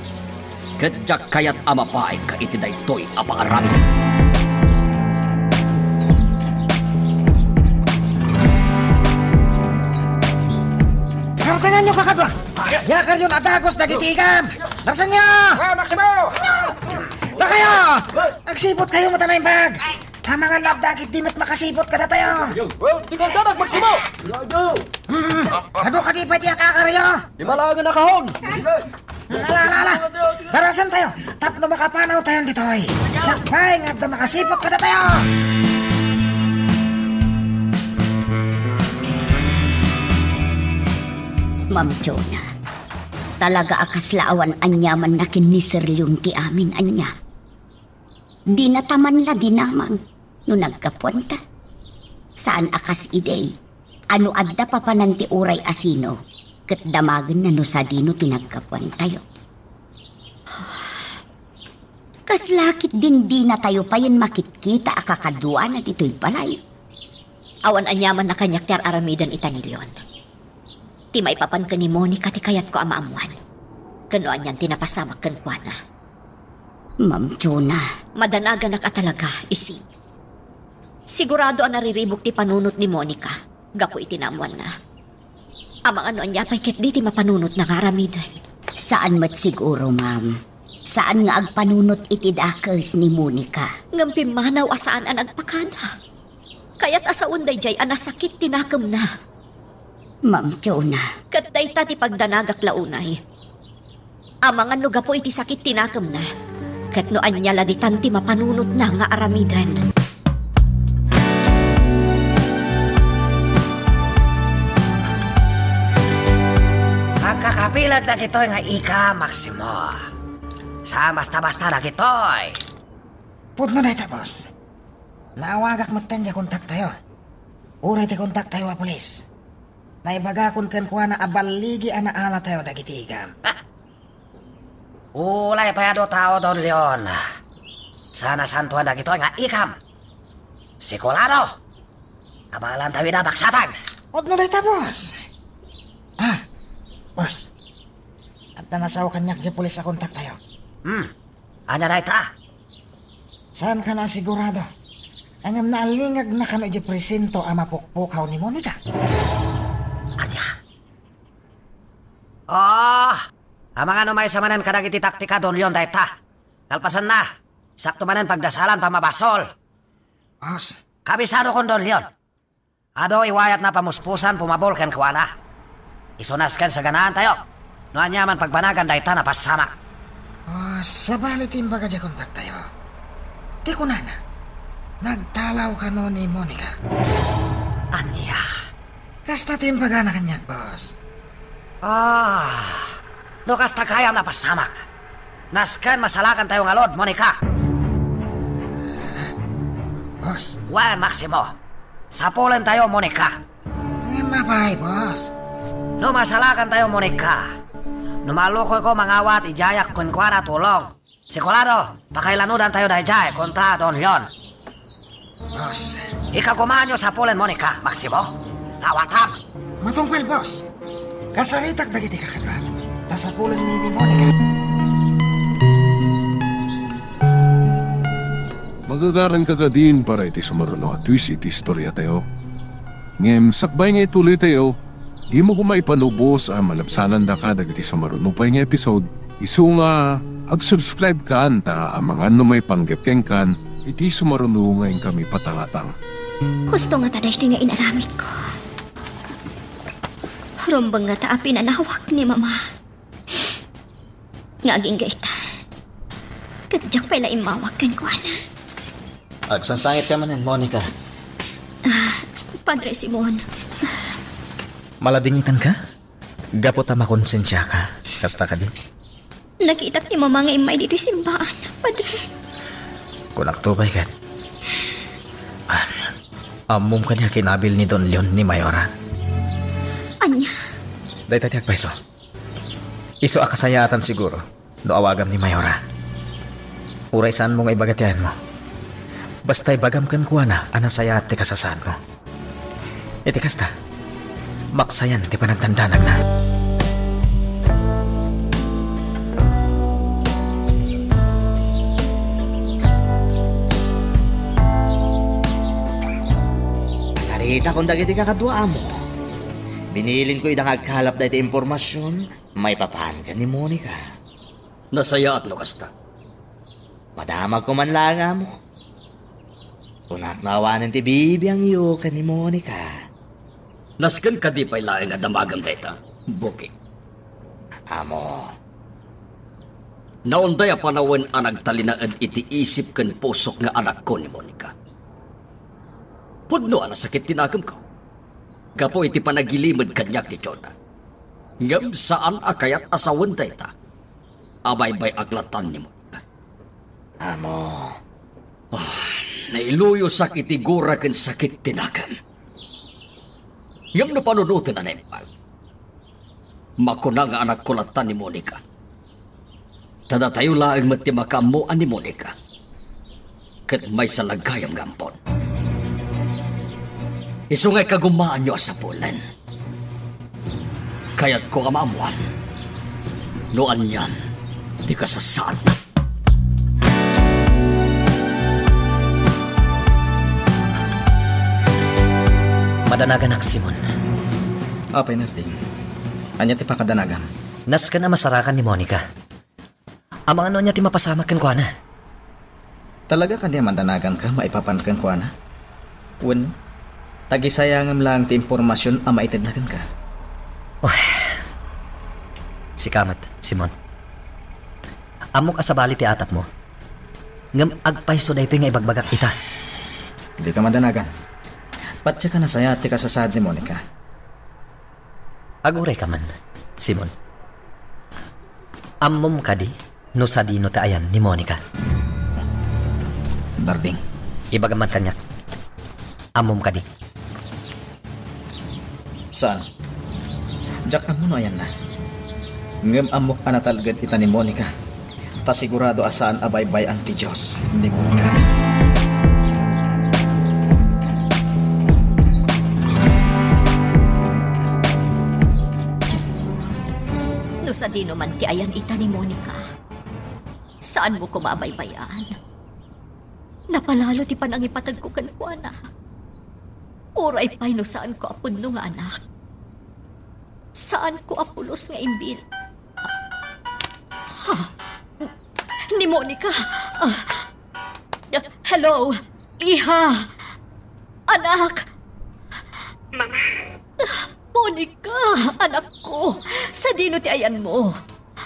ket diak kayat a mapaayka iti daytoy a paaramidmo. Kartenganyo, kakadua! Yakaryon a dagus dagiti igam! Narsenyo! Ah, Maximo! Dakayo! Agsiputkayo met a naimbag! Amangan no adda ket di met makasiput kadatayo. Well, di ka danag, Maximo! Hmm, adu kadi pay ti akakaryo? Di malaengen a kahon! Ala, ala, ala! Darasentayo tapno makapanawtayon ditoy. Siak pay nga adda makasiput kadatayo. Ma'am Jonah, talaga a kasla awan aniamanna ken ni Sir Leon ti amin ania. Dinata man la dinamag no naggapuanta. Saan a kas idi a no adda papanan ti uray a sino, ket damagenna no sadino ti naggapuantayo. Kasla ketdin dinatayo payen makitkita a kakaduana ditoy balay. Awan aniamanna kaniak ti ar-aramiden ita ni Leon. Ti maipapan ken ni Monica ti kayatko a maammoan, ken no anian ti napasamak kenkuana. Ma'am Jonah. Madanaganak a talaga, Isit. Sigurado a nariribuk ti panunot ni Monica gapu iti naammoanna. Amangan no ania pay ketdi ti mapanunotna nga aramiden. Saan met siguro, ma'am. Saan nga agpanunot iti dakes ni Monica. Ngem pimmanaw a saan a nagpakada. Kayat a sawen daydiay a nasakit ti nakemna. Ma'am Jonah. Ket dayta ti pagdanagak la unay. Amangan no gapu iti sakit ti nakemna, ket no ania la ditan ti mapanunotna nga aramiden. Agkakapilan dagitoy nga ika, Maximo. Saan basta-basta dagitoy. Pudno dayta, boss. Naawagak metten diay kontaktayo. Uray ti kontaktayo a pulis. Naibagakon kenkuana a balligi a naalatayo dagiti igam. Ulay pay adu tao, Don Leon. Saan a santuan dagitoy nga ikam. Sikulado! Abalantayo ida baksaten! Pudno dayta, boss. Ah, boss. Adda nasao kaniak diay pulis a kontaktayo. Hmm. Ania dayta? Saan ka na sigurado? Ngem naalingagna kano idiay presinto a mapukpukaw ni Monica? Ania? Ah! Amangan no maysa manen kadagiti taktika, Don Leon, dayta. Kalpasanna, sakto manen pagdasalan, pammabasol. Boss. Kabisadokon, Don Leon. Adu iwayatna pamuspusan, pumabol kenkuana. Isu nasken saganaantayo. No aniaman pagbanagan dayta, napassamak. Oh, sabali ti imbaga diay kontaktayo. Ti kunana, nagtalaw kano ni Monica. Ania? Kasta ti imbagana kaniak, boss. Ah, no kasta gayam, napassamak. Nasken masalakantayo ngarud, Monica. Boss. Wen, Maximo. Sapulentayo, Monica. Ngem apay, boss? No masalakantayo, Monica. No malukoyko mangawat, idiayak kenkuana tulong. Sikulado, pakailanudantayo daydiay kontra Don Leon. Boss. Ikagumaanyo sapulen Monica, Maximo. Awatam. Matungpal, boss. Kasaritak dagiti kakaduak. Ta sapulen ni, ni Monica. Magagaranka kadin para iti sumaruno a twist iti istoriatayo. Ngem sakbay nga ituloytayo, dimo koma ipanubos a malabsanandaka dagiti sumaruno pay nga episode. Isu nga, ag-subscribe kan ta amangan no maipanggep kenkan iti sumaruno nga inkami patangatang. Husto ngata daytoy nga inaramidko. Rumbeng ngata a pinanawak ni Mama nga agingga ita. Ket diak pay la immawag kenkuana. Agsangsangit ka manen, Monica. Ah, Padre Simon. Maladingitan ka? Gapu ta makonsensia ka. Kasta kadi? Nakitak ni Mama nga immay ditoy simbaan, Padre. Kunak to pay ket. Ah, ammom kadi a kinabil ni Don Leon ni Mayora? Ania? Dayta ti agpayso. Isu a kasayaatan siguro no awagam ni Mayora. Uray saanmo nga ibaga ti ayanmo. Basta ibagam kenkuana a nasayaat ti kasasaadmo. Iti kasta, maksayan ti panagdandanagna. Kasaritakon dagiti kakaduaam. Binilinko ida nga agkalap daytoy impormasion maipapan ken ni Monica. Nasayaat no kasta. Madamagko man laeng, amo. Kunak no awanen ti bibiangyo ken ni Monica. Nasken kadi pay laeng a damagem dayta, Buki? Amo. Naunday a panawen a nagtalinaed iti isip ken pusok nga anakko ni Monica. Pudno a nasakit ti nakemko gapu iti panagilimed kaniak ni Jonah. Ngem saan a kayat a sawen dayta. Abaybay-ak latan ni Monica. Amo. Ah, nailuyosak iti gura ken sakit ti nakem. Ngem no panunoten a naimbag, makuna nga anakko latan ni Monica. Ta datayo laeng met ti makaammo a ni Monica ket maysa la gayam nga ampon. Isu nga ikagumaanyo a sapulen. Kayatko a maammoan no anian ti kasasaadna. Madanaganak, Simon. Apay, Narding? Ania ti pakadanagam? Nasken a masarakan ni Monica. Amangan no ania ti mapasamak kenkuana. Talaga kadi a madanaganka maipapan kenkuana? Wenno, tagisayangem laeng ti impormasion a maitedna kenka? Oh. Sika met, Simon. Ammok a sabali ti atapmo. Ngem agpayso daytoy nga ibagbagak ita. Dika madanagan. Patiek a nasayaat ti kasasaad ni Monica. Agurayka man, Simon. Ammom kadi no sadino ti ayan ni Monica? Darling. Ibagam man kaniak. Ammom kadi? Saan. Diak ammo no ayanna. Ngem ammok a natalged ita ni Monica. Ta sigurado a saan a baybay-an ti Dios ni Monica. Dios ko, no sadino man ti ayan ita ni Monica, saanmo koma a baybay-an. Napalalo ti panangipatagko kenkuana. Uray pay no saanko a punno nga anak. Saanko a pulos nga imbil. Ha? Ni Monica. Ah. Hello, iha. Anak. Mama. Monica, anakko. Sadino ti ayanmo?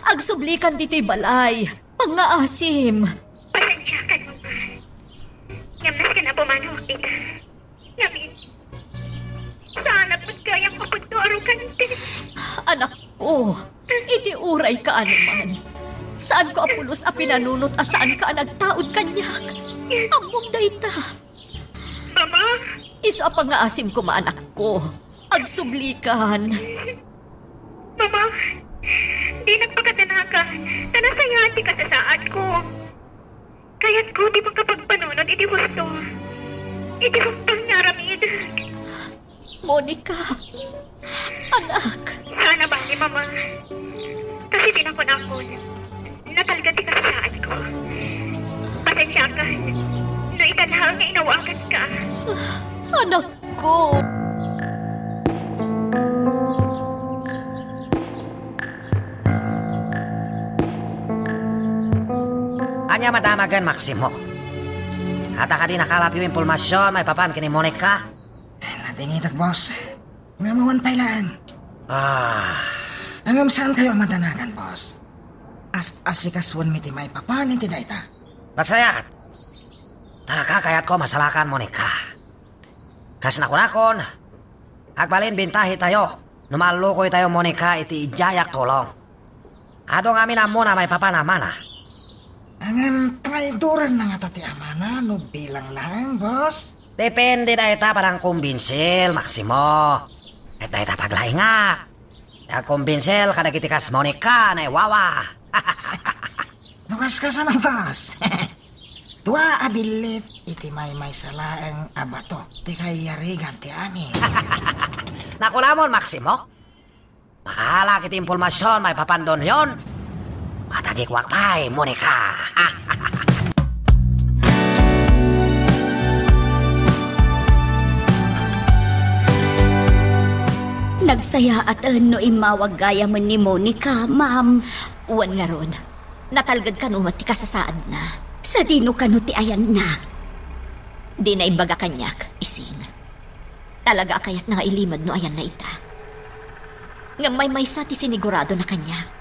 Agsublikan ditoy balay. Pangngaasim. Pasensiakan, Mama. Ngem nasken a pumanaw dita. Ngamin, saan a pagkayam a pagtuarukan ti... Anakko, iti uray kaano man, saanko a pulos a pinanunot a saanka a nagtaud kaniak. Ammom dayta. Mama! Isu a pangngaasim koma, anakko. Agsublikan. Mama, dinak pakadanagan, ta nasayaat ti kasasaadko. Kayatko ti makapagpanunot iti husto. Iti husto nga aramid. Monica, anak. Saan a bale, Mama. Kasi ti nakunakon, natalged ti kasasaadko. Pasensiakan no ita laeng nga inawaganka. Anakko. Ania madamagen, Maximo? Adda kadi nakalapyo impormasion maipapan ken ni Monica? Nadingitak, boss. Ngem awan pay laeng. Ah. Ngem saankayo a madanagan, boss. As-asikasuenmi ti maipapan iti dayta. Nasayaat. Talaga kayatko a masarakan, Monica. Kas nakunakon, agbalin bintahitayo no maallukoytayo, Monica, iti idiayak tulong. Adu ngamin ammona maipapan a amana. Ngem traidoranna ngata ti amana no bilang laeng, boss? Depende dayta panangkumbinsil, Maximo. Ket dayta paglaingak. Ti agkumbinsil kadagiti kas Monica, naiwawa. No kaskasano, boss? Dua a billit iti maymaysa laeng a bato ti kaiyarigan ti amin. Nakulamon, Maximo? Makahalak iti impormasion maipapan Don Leon. Matagikuak pay, Monica. Nagsayaaten no immawag gayamen ni Monica, ma'am. Wen ngarud, natalged kano met ti kasasaadna. Sadino kano ti ayanna? Dina imbaga kaniak, Ising. Talaga a kayatna nga ilimed no ayanna ita. Ngem maymaysa ti siniguradona kaniak.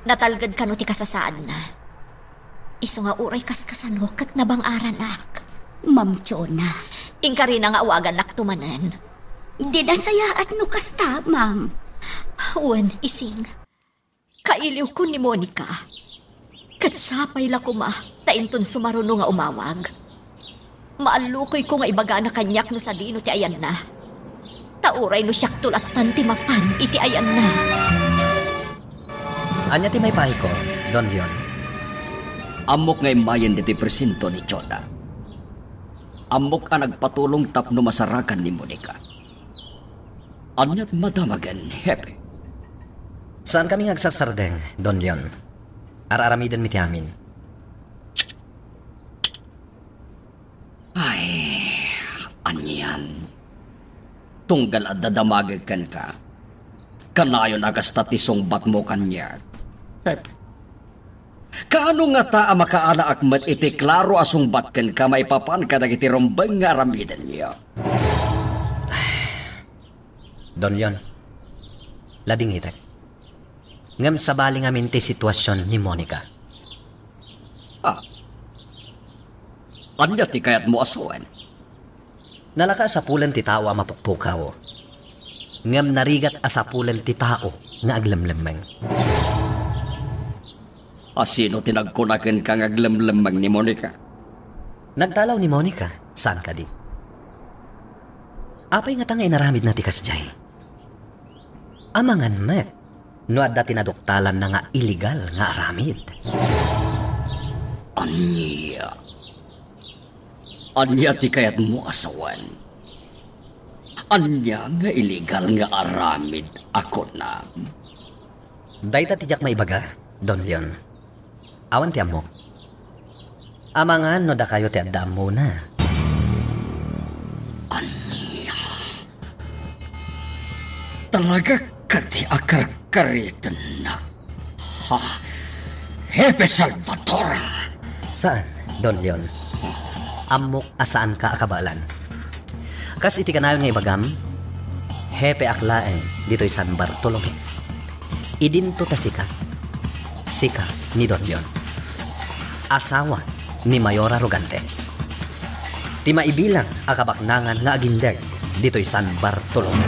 Natalged kano ti kasasaadna. Isu nga uray kaskasano ket nabang-aranak. Ma'am Chona. Inkarina nga awagannakto manen. Dina sayaat no kasta, ma'am. Wen, Ising. Kailiwko ni Monica. Ket sapay la koma ta inton sumaruno nga umawag, maallukoyko nga ibagana kaniak no sadino ti ayanna. Ta uray no siakto lattan ti mapan iti ayanna. Ania ti maipahiko, Don Leon? Ammok nga immayen ditoy presinto ni Chona. Ammok a nagpatulong tapno masarakan ni Monica. Ania ti madamagen, Hepe? Saankami nga agsasardeng, Don Leon. Ar-aramidenmi ti amin. Ay, anian. Tunggal adda damagek kenka, Kanayon a kasta ti sungbatmo kaniak. Kaano ngata a makaalaak met iti klaro a sungbat kenka maipapan kadagiti rumbeng nga aramidenyo? Don Leon, ladingitek. Ngem sabali ngamin ti situasion ni Monica. Ah. Ania ti kayatmo a sawen? Nalaka a sapulen ti tao a mapukpukaw, ngem narigat a sapulen ti tao nga aglemlemmeng. A sino ti nagkuna kenka nga aglemlemmeng ni Monica? Nagtalaw ni Monica, saan kadi? Apay ngata nga inaramidna ti kasdiay? Amangan met no adda ti naduktalanna nga illegal nga aramid. Ania? Ania ti kayatmo a sawen? Ania nga illegal nga aramid a kunam? Dayta ti diak maibaga, Don Leon. Awan ti ammok. Amangan no dakayo ti adda ammona. Ania? Talaga kadi a karkaritennak, ha, Hepe Salvador? Saan, Don Leon. Ammok a saanka a kabaelan. Kas iti kanayon nga ibagam, hepeak laeng ditoy San Bartolome. Idinto ta sika, sika ni Don Leon, asawa ni Mayora Rogante, ti maibilang a kabaknangan nga agindeg ditoy San Bartolome.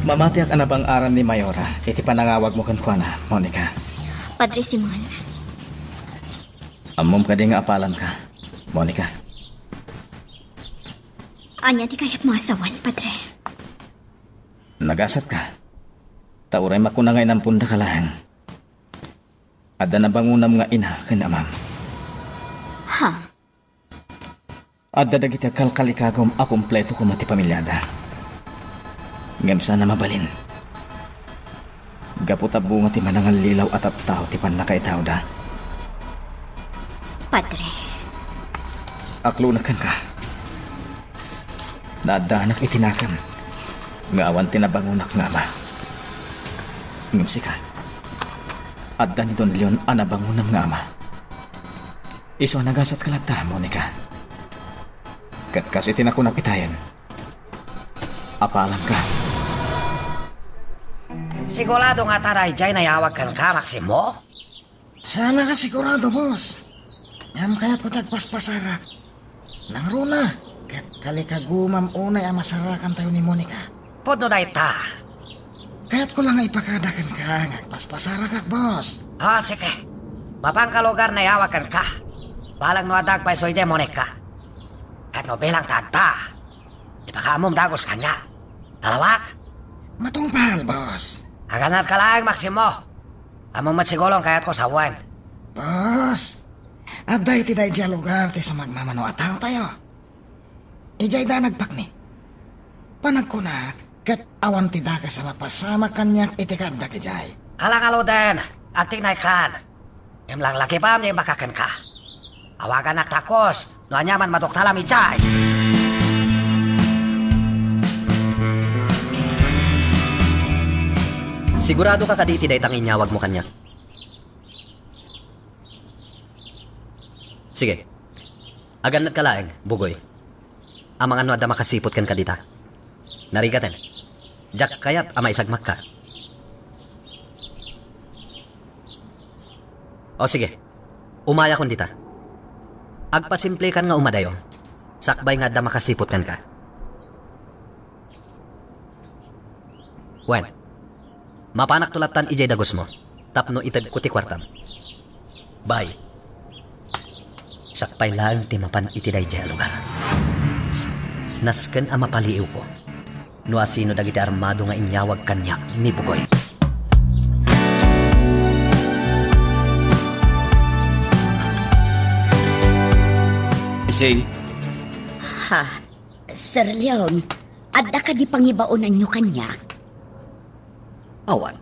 Mamatiak a nabang-aran ni Mayora iti panangawagmo kenkuana, Monica. Padre Simon. Ammom kadi nga apalanka, Monica? Ania ti kayatmo a sawen, Padre? Nagasatka. Ta uray makuna nga inampondaka laeng, adda nabangonam nga ina ken amam. Ha? Adda dagiti agkalkalikagom a kompleto koma ti pamiliada. Ngem saan a mabalin. Gapu ta bunga ti manangallilaw a tattao ti pannakaitaoda. Padre. Aklonak kenka. Naaddanak iti nakem nga awan ti nabangonak nga ama. Ngem sika, adda ni Don Leon a nabangonam nga ama. Isu a nagasatka latta, Monica. Ket kas iti nakunak itayen, apalanka. Sigurado ngata daydiay nayawag kenka, Maximo? Saannak a sigurado, boss. Ngem kayatko ti agpaspasarak. Nangruna, ket kalikagomam unay a masarakantayo ni Monica. Pudno dayta. Kayatko la nga ipakada kenka nga agpaspasarakak, boss. Ah, sige. Mapanka lugar nayawag kenka. Balang no adda agpayso idiay Monica. Ket no bilang ta adda, ipakaammom dagus kaniak. Nalawak? Matungpal, boss. Agannadka laeng, Maximo. Ammom met siguro nga kayatko sawen. Boss, adda iti daydiay a lugar ti sumagmamano a taotayo. Idiayda nagpakni. Panagkunak, ket awan ti dakes a mapasamak kaniak iti kaaddak idiay. Ala ngaruden, agtiknaykan. Ngem langlakipam nga imbagak kenka. Awagannak ta kos no aniaman maduktalam idiay. Siguradoka kadi iti dayta nga inyawagmo kaniak? Sige. Agannadka laeng, Bugoy. Amangan no adda makasiput kenka dita. Narigaten. Diak kayat a maisagmakka. O sige, umayakon dita. Agpasimplekan nga umadayo, sakbay nga adda makasiput kenka. Wen, mapanakto lattan idiay dagusmo tapno itedko ti kuartam. Bay, siak pay laeng ti mapan iti daydiay a lugar. Nasken a mapaliiwko no asino dagiti armado nga inyawag kaniak ni Bugoy. Sing. Ha, Sir Leon, adda kadi pangibaonanyo kaniak? Awan.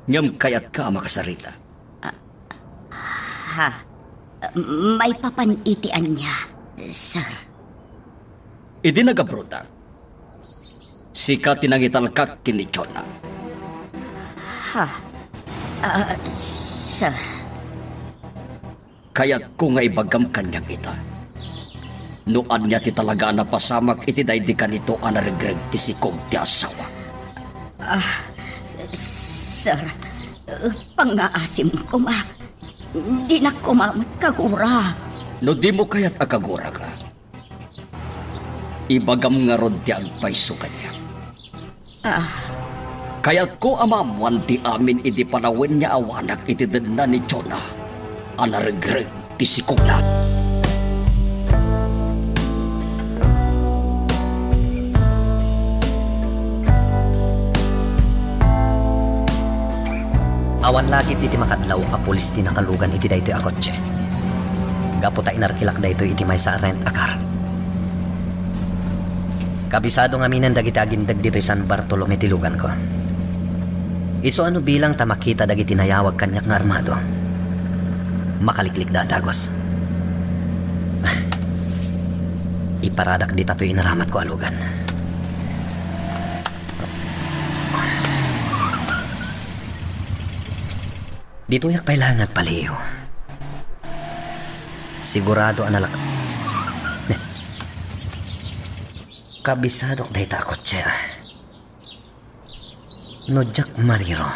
Ngem kayatka a makasarita? Ah, ha. Ah, Maipapan iti ania, sir? Idi nagabrodak, sika ti nangitalkak ken ni Jonah. Ha? Ah, sir. Kayatko nga ibagam kaniak ita. No ania ti talaga a napasamak iti daydi kanito a naregreg ti sikog ti asawa. Ah, s-, sir, eh, pangngaasim koma. Dinak koma met kagura. No dimo kayat a kaguraka, ibagam ngarud ti agpayso kaniak. Ah. Kayatko a maammoan ti amin idi panawen nga awanak iti denna ni Jonah a naregreg ti sikogna. Awan la ketdi ti makadlaw a pulis ti nakalugan iti daytoy a kotse. Gapu ta inarkilak daytoy iti maysa a rent a car. Kabisado ngaminen dagiti agindeg ditoy San Bartolome ti luganko. Isu a no bilang ta makita dagiti nayawag kaniak nga armado, makaliklikda a dagus. Ah, iparadak dita toy inaramatko a lugan. Ditoyak pay laeng agpaliiw. Sigurado a nalak-, ne. Kabisadok dayta a kotse, ah. No diak mariro,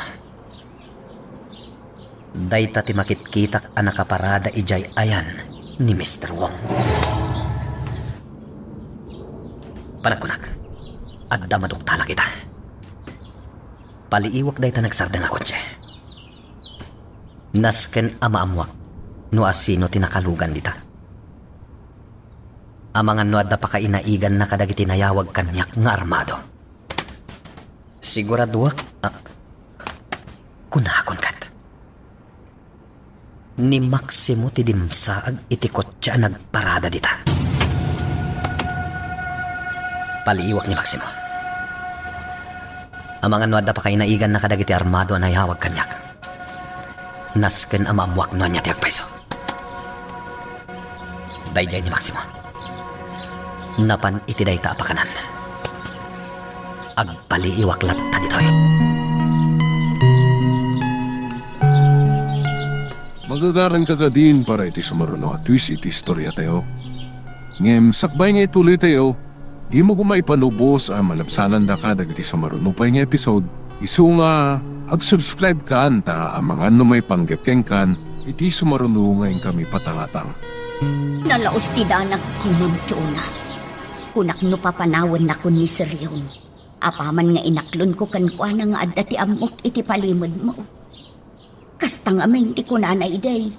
dayta ti makitkitak a nakaparada idiay ayan ni Mister Wong. Panagkunak, adda maduktalak ita. Paliiwak dayta nagsardeng a kotse. Nasken a maammoak no asino ti nakalugan dita. Amangan no adda pakainaiganna kadagiti nayawag kaniak nga armado. Siguraduak a kunakon ket. Ni Maximo ti dimsaag iti kotse a nagparada dita. Paliiwak ni Maximo. Amangan no adda pakainaiganna kadagiti armado a nayawag kaniak. Nasken a maammoak no ania ti agpayso. Daydiay ni Maximo. Napan iti dayta a pakanan. Agpaliiwak latta ditoy. Magagaranka kadin para iti sumaruno a twist iti istoriatayo. Ngem sakbay nga ituloytayo, dimo koma ipanubos a malabsanandaka dagiti sumaruno pay nga episode, isu nga ag-subscribe kan ta amangan no maipanggep kenkan iti sumaruno nga inkami patangatang. Nalaus ti danag, Ma'am Jonah. Kunak no papanawennakon ni Sir Leon. Apaman nga inaklonko kenkuana nga adda ti ammok iti palimedmo. Kasta ngamin ti kunana idi,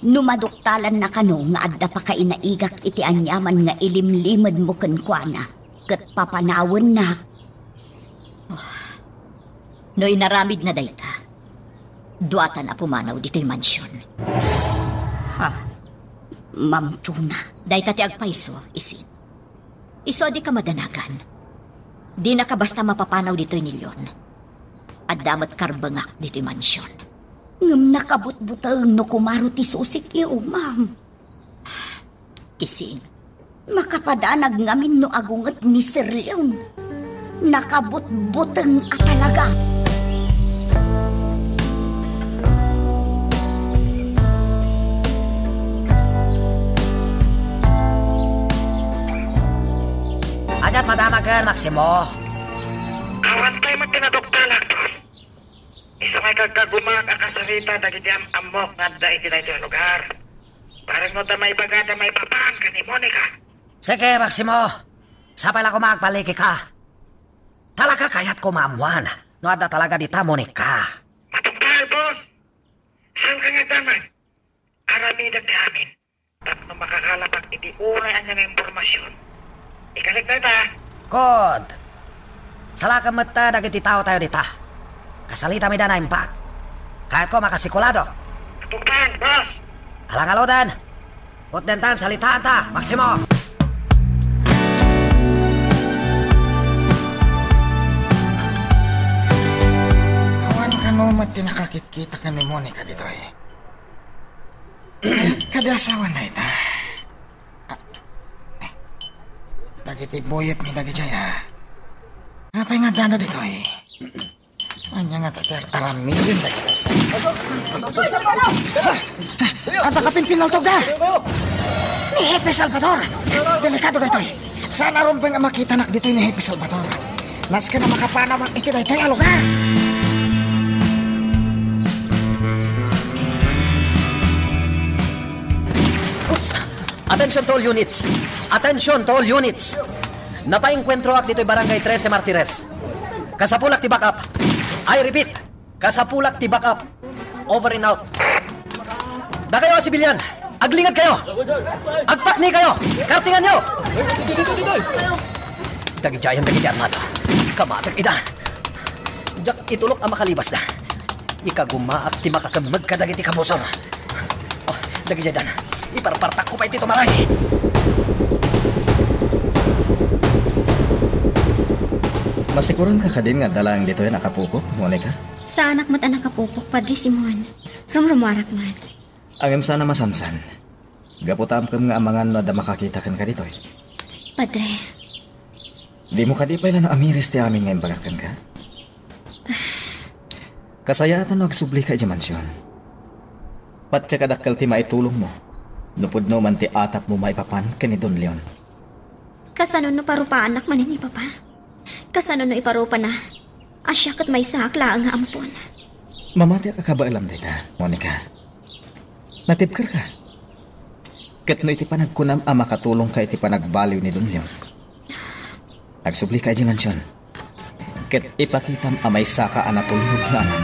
no maduktalanna kano nga adda pakainaigak iti aniaman nga ilimlimedmo kenkuana, ket papanawennak. Oh. No inaramidna dayta, duatan a pumanaw ditoy mansion. Ha? Ma'am Jonah. Dayta ti agpayso, isin. Isu a dika madanagan. Dinaka basta mapapanaw ditoy ni Leon. Adda met karbengak ditoy mansion. Ngem nakabutbuteng no kumaro ti susik, iyo, ma'am. Kising. Makapadanag ngamin no agunget ni Sir Leon. Nakabutbuteng a talaga. Aniat madamagen, Maximo? Awan pay met ti naduktalak, boss. Isu nga ikagkagumak a kasarita dagiti am-ammok nga adda iti daytoy a lugar. Parang no ta maibagada maipapan ken ni Monica. Sige, Maximo. Sapay la koma agpalikika. Talaga kayatko maammuan no adda talaga dita Monica. Matungpal, boss. Saan ka nga daman? Aramidek ti amin. Tapno makakalabak iti uray ania nga impormasion. Ikalik dayta. Good. Salakem met dagiti taotayo dita. Kasalitami da naimbag. Kayatko makasikulado. Matungpal, boss. Alangaludan. Utdenta, salitaanta, Maximo. Awan kano met ti nakakitkita ken ni Monica ditoy. Kadi asawan dayta. Ah, eh, dagiti buyot ni dagijay, ah. Apay nga addada ditoy? Ania nga ti ar-aramiden dagiti? Adda kapimpinaltogda! Ni Hepe Salvador! Delikado daytoy! Saan a rumbeng a makitanak ditoy ni Hepe Salvador. Nasken a makapanawak iti daytoy a lugar! Oops! Attention to all units! Attention to all units! Napaengkuentroak ditoy Barangay Trece Martires. Kasapulak ti backup. I repeat, kasapulak ti backup. Over and out. Dakayo a sibilyan, aglingedkayo. Agpaknikayo. Kartinganyo. Dagidiayen dagiti armada. Kamateg ida. Diak itulok a makalibasda. Ikagumaak ti makakemmeg kadagiti kabusor. Oh, dagidiay dan. Iparpartakko pay ti tumaray. Masikuronka kadin nga adda laeng ditoy a nakapukok, Monica? Saanak met a nakapukok, Padre Simon. Rumrumuarak met. Ngem saan a masansan. Gapu ta amkem nga amangan no adda makakita kenka ditoy. Padre. Dimo kadi pay la naamiris ti amin nga imbagak kenka? Kasayaatan no agsublika idiay mansion. Patiek a dakkel ti maitulongmo no pudno man ti atapmo maipapan ken ni Don Leon. Kasano no parupaannak manen ni Papa? Kasano no iparupana a siak ket maysaak laeng nga ampon? Mamatiak a kabaelam dayta, Monica. Natibkerka. Ket no iti panagkunam a makatulongka iti panagbaliw ni Don Leon, agsublika idiay mansion. Ket ipakitam a maysaka a natulnog nga anak.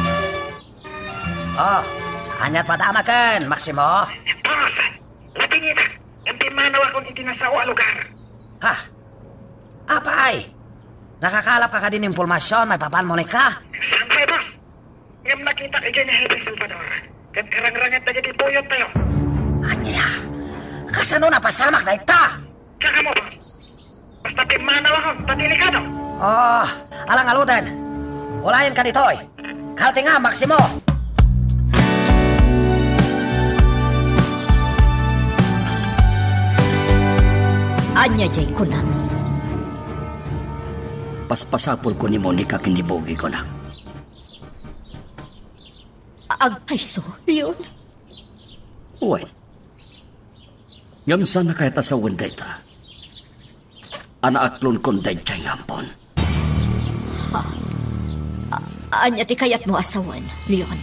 Oh, ania ti madamaken, Maximo? Boss, natingitak. Ngem pimmanawakon iti nasao a lugar. Ha? Apay? Nakakalapka kadi ni impormasion maipapan, Monica? Saan pay, boss. Ngem nakitak idiay ni Hepe Salvador. Ket karangranget dagiti buyottayo. Ania? Kasano napasamak dayta? Diak ammo, boss. Basta pimmanawakon ta delikado. Oh, ala ngaruden. Ulayenka ditoy. Kartingam, Maximo! Ania diay kunam? Paspasapulko ni Monica ken ni Bogiko, nak. Agkayso, Leon? Wen. Ngem saan a kayat a sawen dayta a naaklonkon daydiay nga ampon. Ha? A-, ania ti kayatmo a sawen, Leon?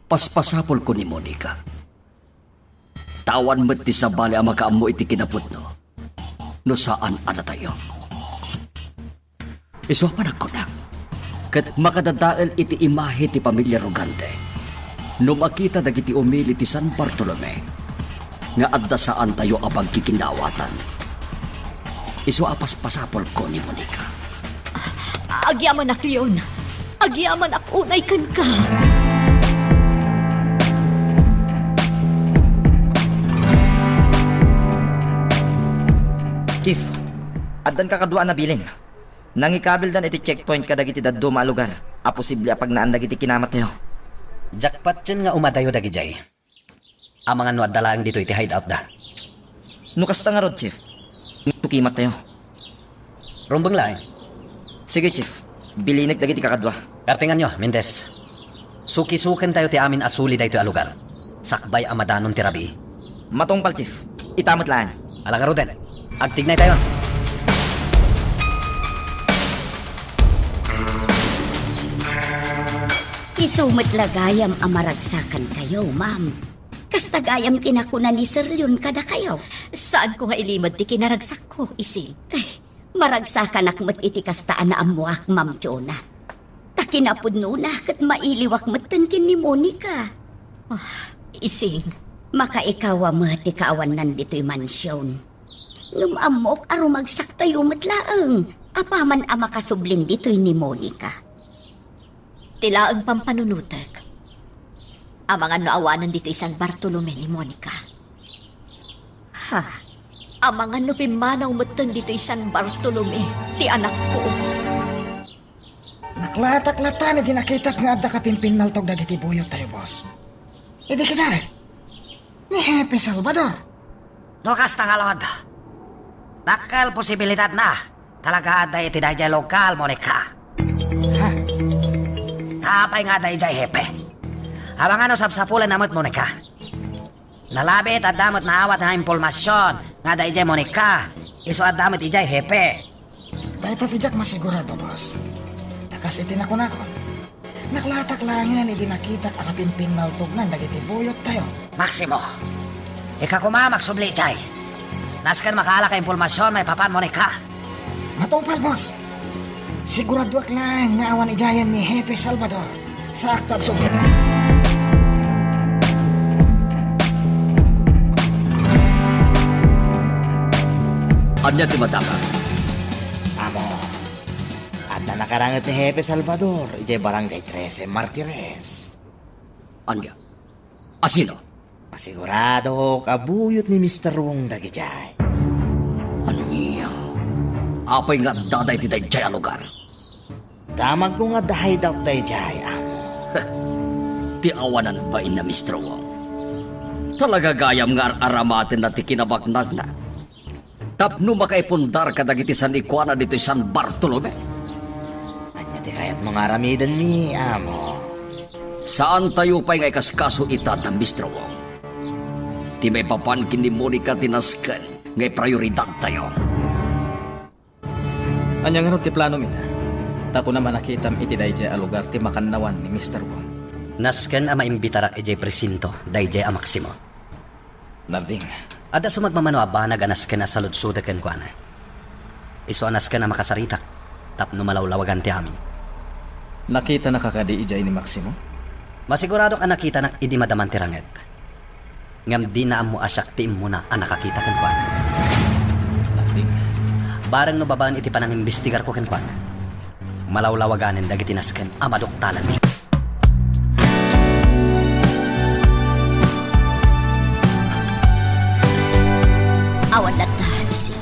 Paspasapulko ni Monica. Ta awan met ti sabali a makaammo iti kinapudno no saan a datayo. Isu a panagkunak, ket makadadael iti imahe ti pamilia Rogante no makita dagiti umili ti San Bartolome nga adda saantayo a pagkikinnaawatan. Isu a paspasapulko ni Monica. Agyamanak, Leon. Agyamanak unay kenka. Chief, addan kakadua a nabilin. Nangikabildan iti checkpoint kadagiti dadduma a lugar a posible a pagnaan dagiti kinamatayo. Jackpotyen nga umadayo dagidiay. Amangan no adda laeng ditoy ti hideout da. No kasta ngarud, Chief, tukimattayo. Rumbeng laeng. Sige, Chief. Bilinek dagiti kakadua. Kartinganyo, Mendez. Sukisukentayo ti amin a suli daytoy a lugar. Sakbay a madanon ti rabii. Matungpal, Chief. Ita met laeng. Ala ngaruden. Agtignaytayon. Isu met la gayam a maragsakankayo, ma'am. Kasta gayam ti nakuna ni Sir Leon kadakayo. Saanko nga ilimed ti kinaragsakko, Ising. Ay, maragsakanak met iti kasta a naammoak, Ma'am Fiona. Ta kinapudnona ket mailiwak metten ken ni Monica. Ah, Ising. Makaikawa met ti kaawannan ditoy mansion. Ngem ammok a rumagsaktayo met laeng apaman a makasublin ditoy ni Monica. Ti laeng pampanunotek, amangan no awanen ditoy San Bartolome ni Monica. Ha? Amangan no pimmanaw metten ditoy San Bartolome ti anakko. Naklatak latta idi nakitak nga adda kapinpinnaltog dagiti buyottayo, boss. Idi kita, ni Hepe Salvador. No kasta ngarud, dakkel posibilidadna, talaga adda iti daydiay lugar, Monica. Ha? Apay nga adda idiay Hepe? Amangan no sapsapulenna met, Monica. Nalabit, adda met naawat nga impormasion nga adda idiay Monica, isu adda met idiay Hepe. Dayta ti diak masigurado, boss. Ta kas iti nakunakon, naklatak laengen idi nakitak a kapinpinnaltognan dagiti buyottayo. Maximo, ika koma magsubli idiay. Nasken makaalak a impormasion maipapan Monica. Matungpal, boss. Siguradoak laeng nga awan idiayen ni Hepe Salvador. Saakto agsubli. Ania ti madamag? Amo, adda nakaranget ni Hepe Salvador idiay Barangay Trece Martires. Ania? Asino? Masiguradok a buyot ni Mister Wong dagidiay. Ania? Apay nga adda daydiay a lugar? Damagko nga adda hideout daydiay, amo. Ti awanan bain na, Mister Wong. Talaga gayam nga ar-aramatenna ti kinabaknagna. Tapno makaipundar kadagiti sanikuana ditoy San Bartolome. Ania ti kayatmo nga aramidenmi, amo? Saantayo pay nga ikaskaso ita da, Mister Wong. Ti maipapan ken ni Monica ti nasken nga iprioridadtayo. Ania ngarud ti planom ita? Ta kunam a nakitam iti daydiay a lugar ti makannawan ni Mister Wong. Nasken a maimbitarak idiay presinto daydiay a Maximo. Narding. Adda sumagmamano a banag a nasken a saludsoda kenkuana. Isu a nasken a makasaritak tapno malawlawagan ti amin. Nakitanaka kadi idiay ni Maximo? Masiguradok a nakitanak idi madaman ti ranget. Ngem dina ammo a siak ti immuna a nakakita kenkuana. Narding. Bareng no babaen iti panangimbestigarko kenkuana, malawlawaganen dagiti nasken a maduktalanmi. Awan latta, Isin.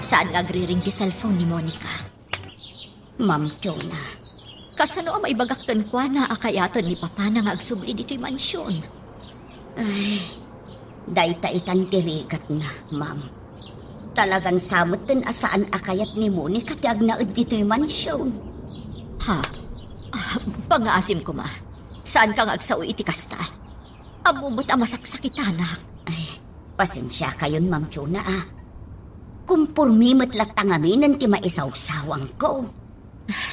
Saan nga agriring ti cellphone ni Monica. Ma'am Jonah, kasano a maibagak kenkuana a kayaten ni Papana nga agsubli ditoy mansion? Ay, dayta itan ti rigatna, ma'am. Talagan sa metten a saan a kayat ni Monica ti agnaed ditoy mansion. Ha? Ah, pangngaasim koma. Saanka nga agsao iti kasta. Ammom met a masaksakitanak. Ay, pasensiakayon, Ma'am Jonah, a. Kumpormi met latta ngaminen ti maisawsawangko.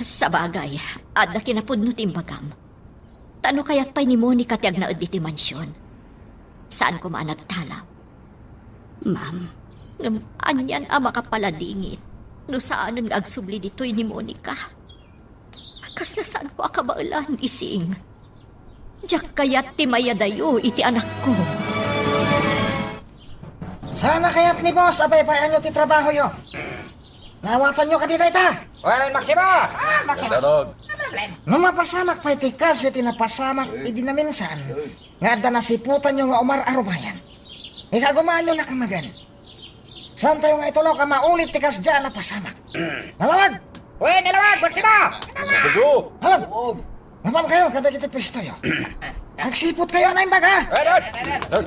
Sabagay, adda kinapudno ti imbagam. Ta no kayat pay ni Monica ti agnaed ditoy mansion, saan koma a nagtalaw. Ma'am. Ngem anian a makapaladingit no saanen nga agsubli ditoy ni Monica? Kasla saanko a kabaelan, Ising. Diak kayat ti mayadayo iti anakko. Saan a kayat ni boss a paypayaanyo ti trabahoyo? Naawatanyo kadi dayta? Well, Maximo! Ah, Maximo. Dadog. No mapasamak pay ti kas iti napasamak idi naminsan, nga adda nasiputanyo nga umar-arubayan. Ikagumaanyo na kamagan. Saantayo nga itulok a maulit ti kasdiay a napasamak. Nalawag! Wen, nalawag, Maximo! Puso! Alam! Napan kayo kadagiti puestoyo. Agsiput kayo a naimbag, ha? Wen, wen!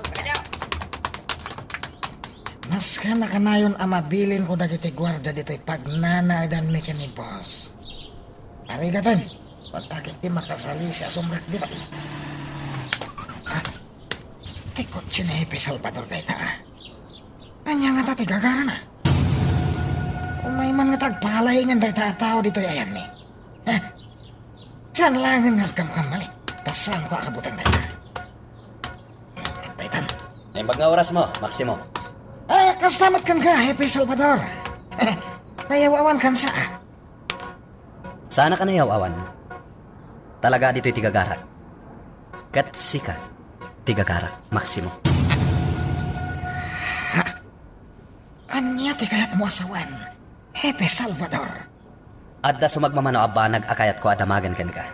Nasken a kanayon a mabilinko dagiti guardia ditoy pagnanaedanmi ken ni boss. Arigaten, pagtakit ti makasalisi a sumrek ditoy. Ha? Ti kotse ni Hepe Salvador dayta, ah. Ania ngata ti gagarana? Umay man ngata agpalaingen dayta a tao ditoy ayanmi. Eh, saan laengen nga agkamkamali? Ta saanko a kabuteng dayta. Daytan. Naimbag nga orasmo, Maximo. Eh, kasta met kenka, Hepe Salvador. Eh, nayaw-awan kansa, ah. Saanak a nayaw-awan. Talaga ditoy ti gagarak. Ket sika, ti gagarak, Maximo. Ha? Ania ti kayatmo a sawen, Hepe Salvador? Adda sumagmamano a banag a kayatko a damagen kenka.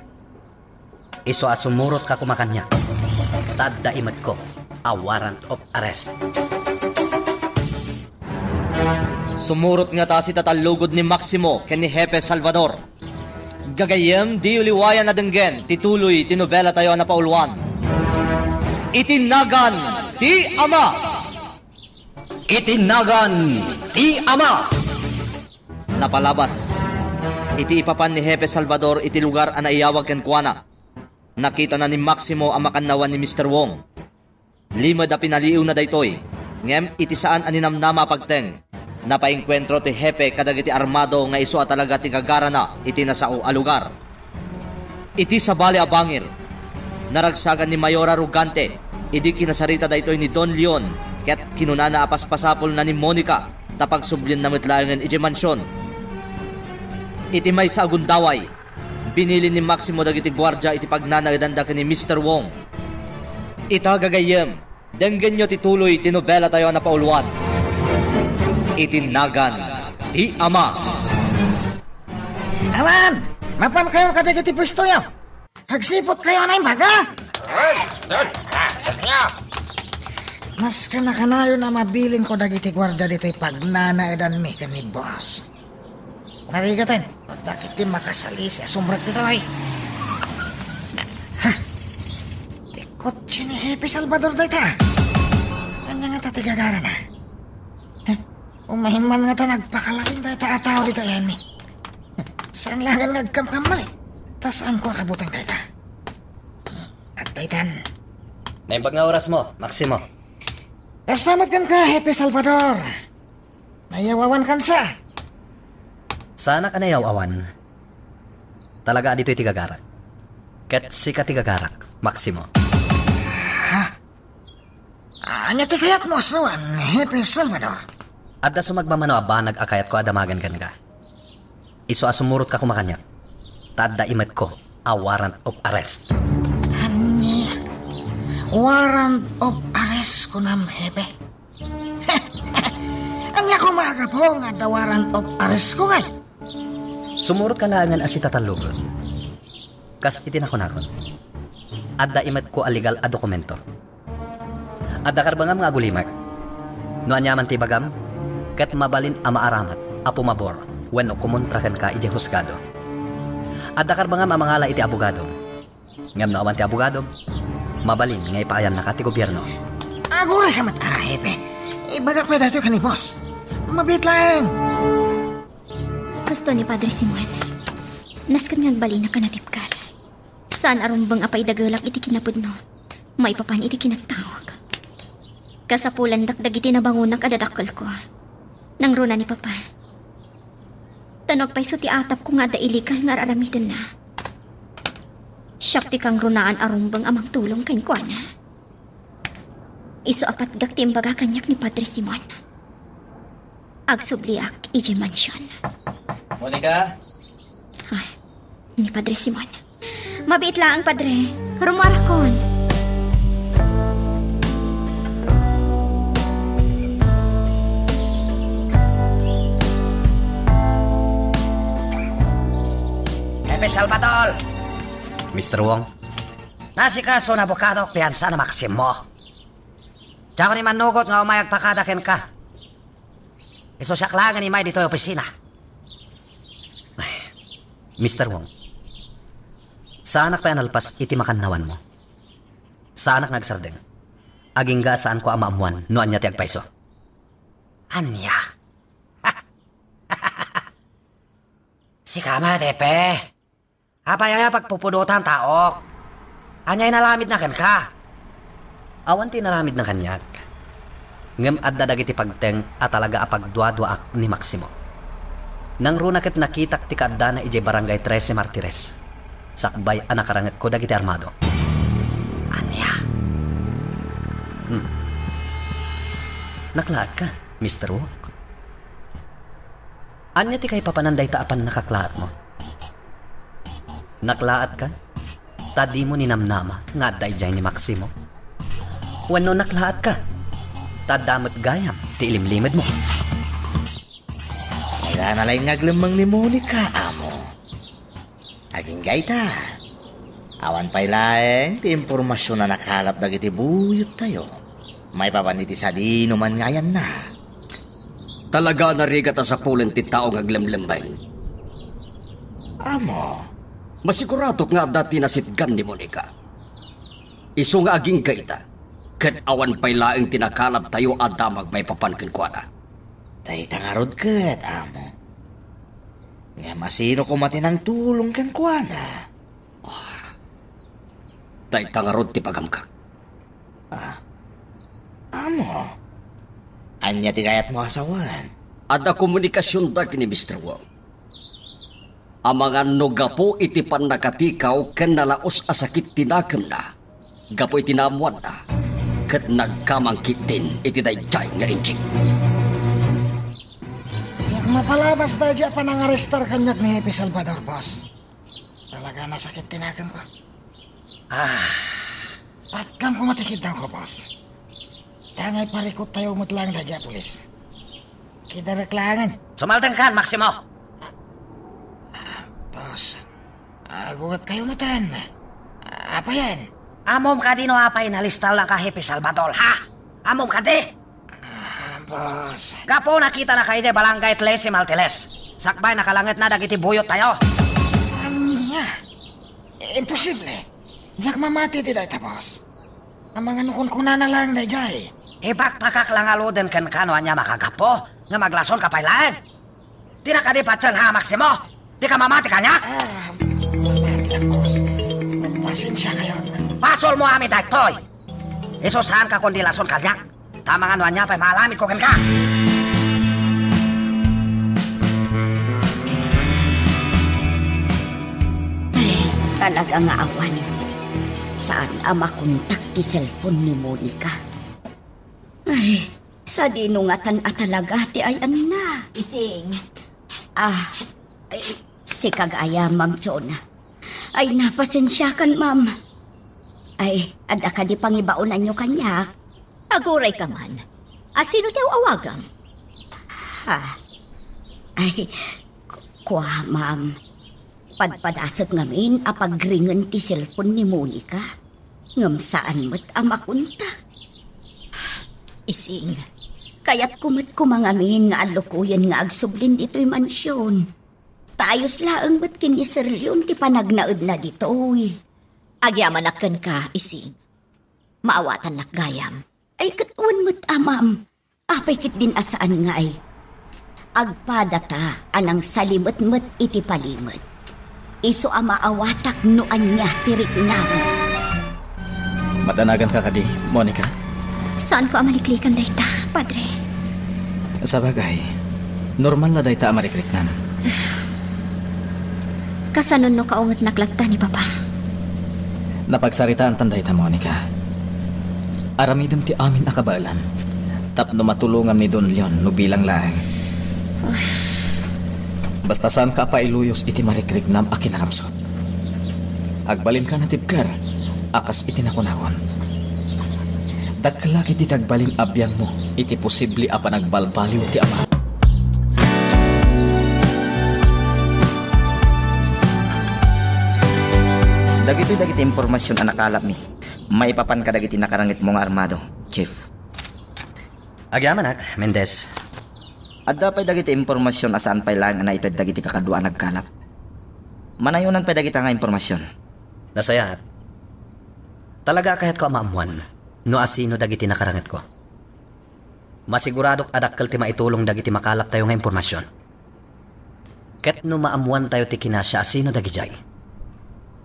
Isu a sumurotka koma kaniak. Ta adda imetko a warrant of arrest. Sumurot ngata ti tatallugod ni Maximo ken ni Hepe Salvador. Gagayyem, diyo liwayan a denggen ti tuloy ti nobelatayo a napauluan. Iti nagan ti Ama. Iti nagan ti Ama. Napalabas, iti ipapan ni Hepe Salvador iti lugar a naiyawag kenkuana, nakitana ni Maximo a makannawan ni Mister Wong. Limed a pinaliiwna daytoy, ngem iti saan a ninamnama a pagteng, napaengkuentro ti Hepe kadagiti armado nga isu a talaga ti gagarana iti nasao a lugar. Iti sabali a bangir, naragsagan ni Mayor Arrogante idi kinasarita daytoy ni Don Leon ket kinunana a paspasapulna ni Monica ta pagsublienna met laengen idiay mansion. Iti maysa a gundaway, binilin ni Maximo dagiti guardia iti pagnanaedanda ken ni Mister Wong. Ita, gagayyem, denggenyo ti tuloy ti nobelatayo a napauluan, Iti Nagan ti Ama. Alan! Mapankayo kadagiti puestoyo! Agsiputkayo a naimbag, a? Nasken a kanayon a mabilinko dagiti guardia ditoy pagnanaedanmi ken ni Boss. Narigaten, dagiti makasalisi a sumrek ditoy. Ha? Ti kotse ni Hepe Salvador dayta. Ania ngata ti gagarana? Ha? Umayman ngata nagpakalaing dayta a tao ditoy, Annie. Saan laeng nga agkamkamali? Ta saanko a kabuteng dayta? Agdaytan. Naimbag nga orasmo, Maximo. Kasta met kenka, Hepe Salvador. Nayaw-awan kansa. Saanak a nayaw-awan. Talaga a ditoy ti gagarak. Ket sika ti gagarak, Maximo. Ha? Ania ti kayatmo a sawen, Hepe Salvador? Adda sumagmamano a banag a kayatko a damagen kenka. Isu a sumurotka koma kaniak. Ta adda imetko a warrant of arrest. Ania? Warrant of arrest kunam, Hepe? Ania koma a gapu nga adda warrant of arrest ko, ngay? Sumurotka laengen a sitatallugod. Kas iti nakunakon, adda imetko a legal a dokumento. Adda karbengam nga agulimek. No aniaman ti ibagam, ket mabalin a maaramat a pumabor wenno kumontra kenka idiay husgado. Adda karbengam a mangala iti abogadom. Ngem no awan ti abogadom, mabalin nga ipaayannaka ti gobierno. Agurayka met, a, Hepe. Ibagak pay daytoy ken ni Boss. Mabiit laeng. Husto ni Padre Simon. Nasken nga agbalinak a natibker. Saan a rumbeng a paidagelak iti kinapudno maipapan iti kinataok. Kasapulandak dagiti nabangonak a dadakkelko. Nangruna ni Papa. Ta no agpayso ti atapko nga adda illegal nga ar-aramidenna, siak ti kangrunaan a rumbeng a mangtulong kenkuana. Isu a patgak ti imbaga kaniak ni Padre Simon. Agsubliak idiay mansion. Monica? Ah, ni Padre Simon. Mabiit laeng, Padre. Rummuarakon. Hepe Salvador! Mister Wong? Naasikaso ni abokadok ti piansa ni Maximo. Diakon immannugot nga umay agpakada kenka. Isu siak laengen imay ditoy opisina. Ay, Mister Wong, saanak pay a nalpas iti makannawanmo. Saanak nga agsardeng. Agingga a saanko a maammuan no ania ti agpayso. Ania? Sika met, Hepe. Apay aya pagpupudotan taok? Ania inaramidna kenka? Awan ti inaramidna kaniak. Ngem adda dagiti pagteng a talaga a pagduaduaak ni Maximo. Nangruna ket nakitak ti kaaddana idiay Barangay Trece Martires, sakbay a nakarangetko dagiti armado. Ania? Hmm. Naklaat ka, Mister Wong? Ania ti kaipapanan dayta a pannakaklaatmo? Naklaatka ta dimo ninamnama nga adda idiay ni Maximo? Wenno naklaatka ta adda met gayam ti ilimlimedmo? Nagana laeng nga aglemmeng ni Monica, amo. Agingga ita, awan pay laeng ti impormasion a nakalap dagiti buyottayo maipapan iti sadinoman nga ayanna. Talaga a narigat a sapulen ti tao nga aglemlemmeng. Amo, masiguradok nga adda ti nasitgan ni Monica. Isu nga agingga ita, Ket awan pay laeng ti nakalaptayo a damag maipapan kenkuana. Dayta ngarud ket, amo. Ngem asino koma ti nangtulong kenkuana? Ah, dayta ngarud ti pagamkak. Ah, amo. Ania ti kayatmo a sawen? Adda komunikasionda ken ni Mister Wong. Amangan no gapu iti pannakatikaw ken nalaos a sakit ti nakemna, gapu iti naammoanna, ket nagkamang ketdin iti daydiay nga injik. Diak mapalabas daydiay a panangarestar kaniak ni Jefe Salvador, boss. Talaga nasakit ti nakemko. Ah. Patgam koma ti kiddawko, boss. Ta maiparikut tayo met laeng daydiay a pulis. Kidarek laengen. Sumaldengkan, Maximo! Boss, agugat kayo matan. Apayen? Ammom kadi no apay nalistalangka, Jefe Salvador, ha? Ammom kadi? Ah, boss. Gapu nakitana kadi ti Barangay Trece Martires. Sakbay, nakalangitna dagiti buyot tayo. Ania? Imposible. Diak mamati iti dayta, boss. Amangan no kunkunana laeng daydiay. Ipakpakak la ngaruden kenka no ania makagapu, ngem aglasonka pay laeng. Dina kadi patien, ha, Maximo? Dika mamati kaniak? Ah, mamatiak, boss. Pasensiakayon. Basolmo amin daytoy. Isu, saanka koma a lason kaniak. Ta amangan no ania pay maaramidko kenka. Ay, talaga nga awan. Saan a makontak ti cellphone ni Monica? Ay, sadino ngatan a talaga ti ayanna? Ising. Ah, ay, sika gayam, Ma'am Chona. Ay, napasensiakan, ma'am. Ay, adda kadi pangibaonanyo kaniak? Agurayka man. Asino ti aw-awagam? Ha? Ay, ku-, kua, ma'am. Padpadasek ngamin a pagringen ti cellphone ni Monica. Ngem saan met a makontak. Ising, kayatko met koma ngamin nga allokoyen nga agsublin ditoy mansion. Ta ayos laeng met ken ni Sir Leon ti panagnaedna ditoy. Agyamanak kenka, Ising. Maawatannak gayam. Ay, ket wen met a, ma'am. Apay ketdin a saan ngay? Agpadata a nangsalimetmet iti palimed. Isu a maawatak no ania ti riknam. Madanaganka kadi, Monica? Saanko a maliklikan dayta, Padre. Sabagay, normal la dayta a marikriknam. Kasano no kaungetnak latta ni Papa? Napagsaritaantan dayta, Monica. Aramidem ti amin a kabaelan tapno matulongam ni Don Leon no bilang laeng. Basta saanka a pailuyos iti marikriknam a kinakapsut. Agbalinka natibker a kas iti nakunakon. Dakkel la ketdi ti agbalin a biangmo iti posible a panagbalbaliw ti ama. Dagitoy dagiti impormasion a nakalapmi maipapan kadagiti nakarangitmo nga armado, Chief. Agyamanak, Mendez. Adda pay dagiti impormasion a saan pay laeng a naited dagiti kakadua a nagkalap. Manayonan pay dagita nga impormasion. Nasayaat. Talaga a kayatko a maammoan no asino dagiti nakarangitko. Masiguradok a dakkel ti maitulong dagiti makalaptayo nga impormasion. Ket no maammoantayo ti kinasiasino dagidiay,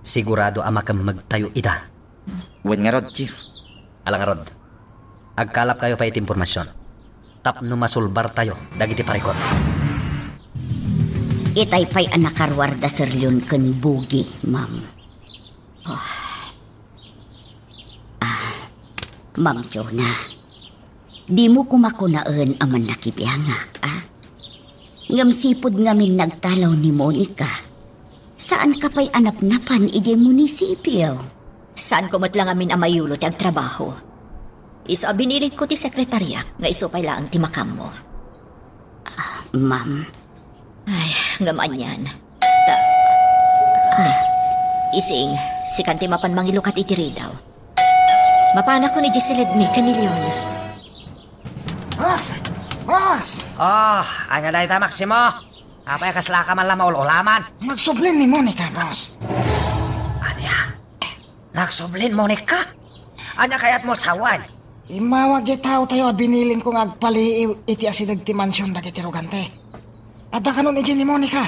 sigurado a makemmegtayo ida. Wen ngarud, Chief. Ala ngarud, agkalapkayo pay iti impormasion tapno masulbartayo dagiti parikut. Itay pay a nakaruar da Sir Leon ken Bugi, ma'am. Ah. Ah, Ma'am Jonah, dimo koma kunaen a mannakibiangak, a? Ngem sipud ngamin nagtalaw ni Monica, saanka pay a napnapan idiay munisipio. Saanko met la ngamin a maiyulo ti agtrabaho. Isu a binilitko ti sekretariak nga isu pay laeng ti makammo. Ah, ma'am. Ay, ngem anian. Ta-, ah, Ising, sikan ti mapan mangilukat iti ridaw. Mapanakon idiay siledmi ken ni Leon. Boss! Boss! Oh, ania dayta, Maximo? Apay a kaslaka man la maul-ulaman? Nagsublin ni Monica, boss. Ania? Nagsublin, Monica? Ania kayatmo sawen? Immawag diay taotayo a binilinko nga agpaliiw iti asideg ti mansion dagiti rugante. Adda kanon idiay ni Monica,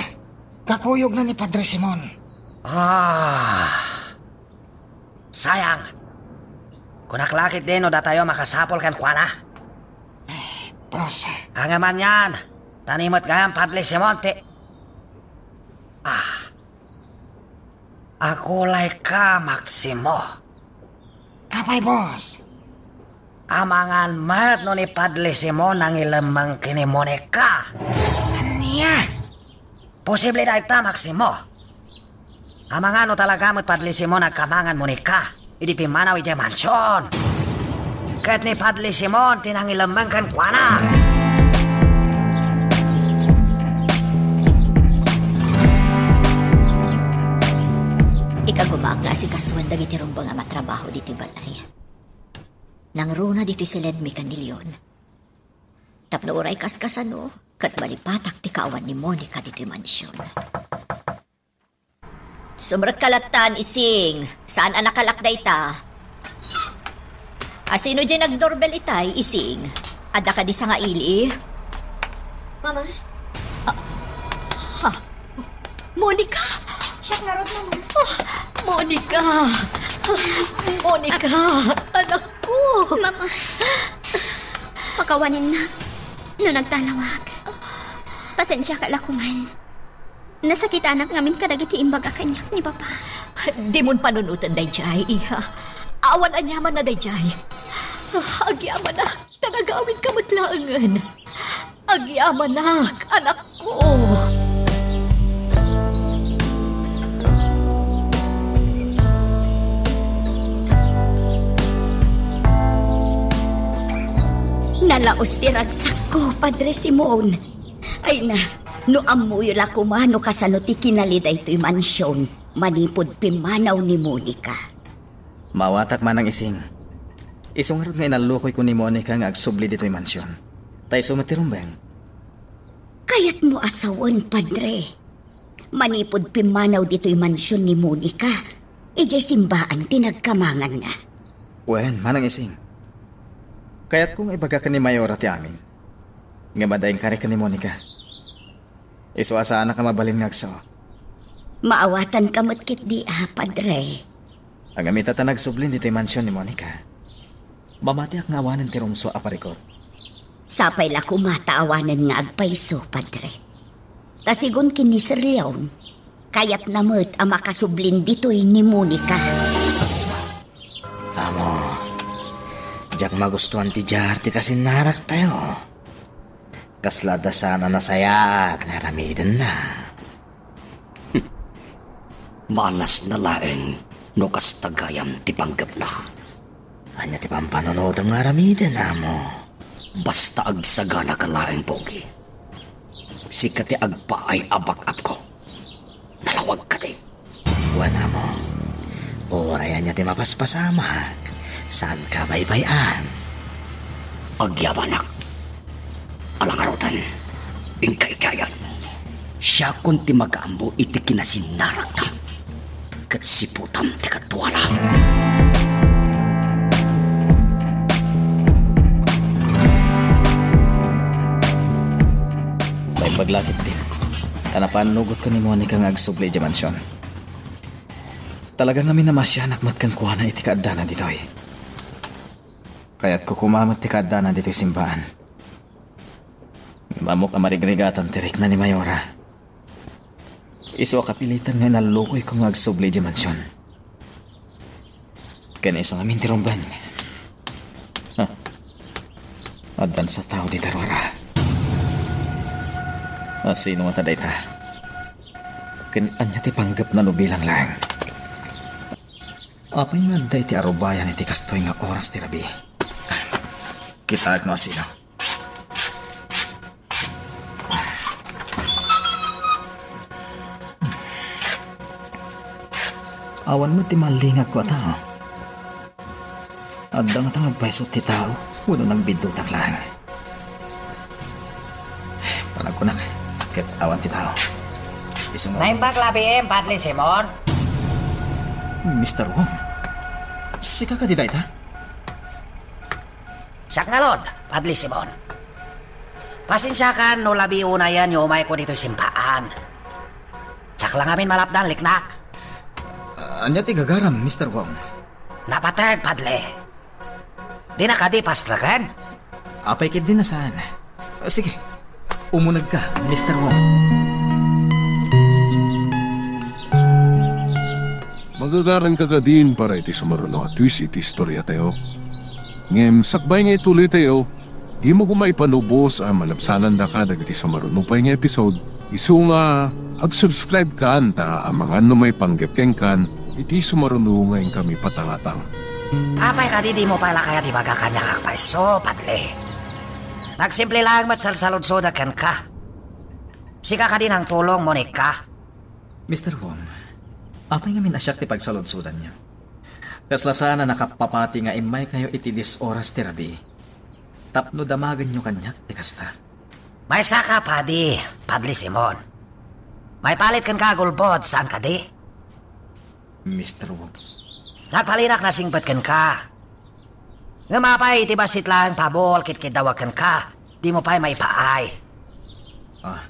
kakuyogna ni Padre Simon. Ah, sayang. Kunak la ketdi no datayo makasapul kenkuana. Boss. Ania man yan, ta ni met gayam Padre Simon ti... Ah. Agulayka, Maximo. Apay, boss? Amangan met no ni Padre Simon nangilemmeng ken ni Monica. Ania? Posible dayta, Maximo. Amangan no talaga met Padre Simon agkamangan Monica idi pimmanaw idiay mansion. Ket ni Padre Simon ti nangilemmeng kenkuana. Ikagumaak nga asikasuen dagiti rumbeng a matrabaho ditoy balay. Nangruna ditoy si Ledmi ken ni Leon. Tapno uray kaskasano, ket malipatak ti kaawan ni Monica ditoy mansion. Sumrekka lattan, Ising. Saan a nakalak dayta? Asino diay nagdoorbell itay, Ising? Adda kadi sangaili? Mama? Ah, ha? Monica? Siak ngarud, Mama. Ah, Monica! Monica! Anakko! Mama, pakawanennak no nagtalawag. Pasensiaka la koman. Nasakitanak ngamin kadagiti imbag a kaniak ni Papa. Dimon panunoten daydiay, iha. Awan aniamanna daydiay. Agyamanak, ta nagawidka met laengen. Agyamanak, anakko. Nalaos ti ragsakko, Padre Simon. Ay na, no ammoyo la koma no kasano ti kinali daytoy mansion manipud pimmanaw ni Monica. Maawatak, Manang Ising. Isu ngarud nga inallukoyko ni Monica nga agsubli ditoy mansion. Ta isu met ti rumbeng. Kayatmo a sawen, Padre. Manipud pimmanaw ditoy mansion ni Monica, idiay simbaan ti nagkamanganna. Wen, Manang Ising. Kayatko nga ibaga ken ni Mayora ti amin. Ngem adda inkari ken ni Monica. Isu a saanak a mabalin nga agsao. Maawatanka met ketdi a, Padre. Ngem ita ta nagsublin ditoy mansion ni Monica, mamatiak nga awanen ti rungsua a parikut. Sapay la koma ta awanen nga agpayso, Padre. Ta sigun ken ni Sir Leon, kayatna met a makasublin ditoy ni Monica. Amo, diak magustuan ti diar ti kasinnaraktayo. Kasla adda saan a nasayaat nga aramidenna. Maalasna laeng no kasta gayam ti panggepna. Ania ti pampanunotem nga aramiden, amo? Basta agsaganaka laeng, pogi. Sika ti agpaay a back-up ko. Nalawag kadi. Wen, amo. Uray ania ti mapaspasamak, saanka baybay-an. Agyamanak. Ala ngaruden, inka idiayen. Siakon ti makaammo iti kinasinnarakta. Ket siputam ti kaduana. Naimbag la ketdin, ta napanunotek ken ni Monica nga agsubli idiay mansion. Talaga ngamin a masianak met kenkuana iti kaaddana ditoy. Kayatko koma met ti kaaddana ditoy simbaan. Ngem ammok a marigrigatan ti rikna ni Mayora. Isu a kapilitan nga inallukoyko nga agsubli idiay mansion. Ken isu ngamin ti rumbeng. Ah. Addan sa tao dita ruara. A, sino ngata dayta? Ken ania ti panggepna no bilang laeng? Apay nga adda iti arubayan iti kastoy nga oras ti rabii? Kitaek no asino. Awan met ti mallingagko a tao. Adda ngata nga agpayso ti tao wenno nagbiddutak laeng? Panagkunak, ket awan ti tao. Isu nga... Naimbag la biim, Padre Simon? Mister Wong, sika kadi dayta? Siak ngarud, Padre Simon. Pasensiakan no labi unayen nga umayko ditoy simbaan. Siak la ngamin malapdan, liknak. Ah, ania ti gagaram, Mister Wong? Napateg, Padre. Dina kadi pastreken? Apay ketdi a saan. Ah, sige, umunegka, Mister Wong. Magagaranka kadin para iti sumaruno a twist iti istoriatayo. Ngem sakbay nga ituloytayo, dimo koma ipanubos a malabsanandaka dagiti sumaruno pay nga episode. Isu nga ag-subscribe kan ta amangan no maipanggep kenkan iti sumaruno nga inkami patangatang. Apay kadi dimo pay la kayat ibaga kaniak a payso, Padre? Nagsimple laeng met salsaludsodak kenka. Sika kadi nangtulong, Monica? Mister Wong, apay ngamin a siak ti pagsaludsodanyo? Kasla saan a nakapapati nga immaykayo iti dies oras ti rabii tapno damagenyo kaniak ti kasta. Maysaka, Padi, Padre Simon. Maipalit kenka a gulbod, saan kadi? Mister Wong. Nagpalinak nasingpet kenka. Ngem apay iti bassit laeng pabul ketkeddawak kenka, dimo pay maipaay? Ah.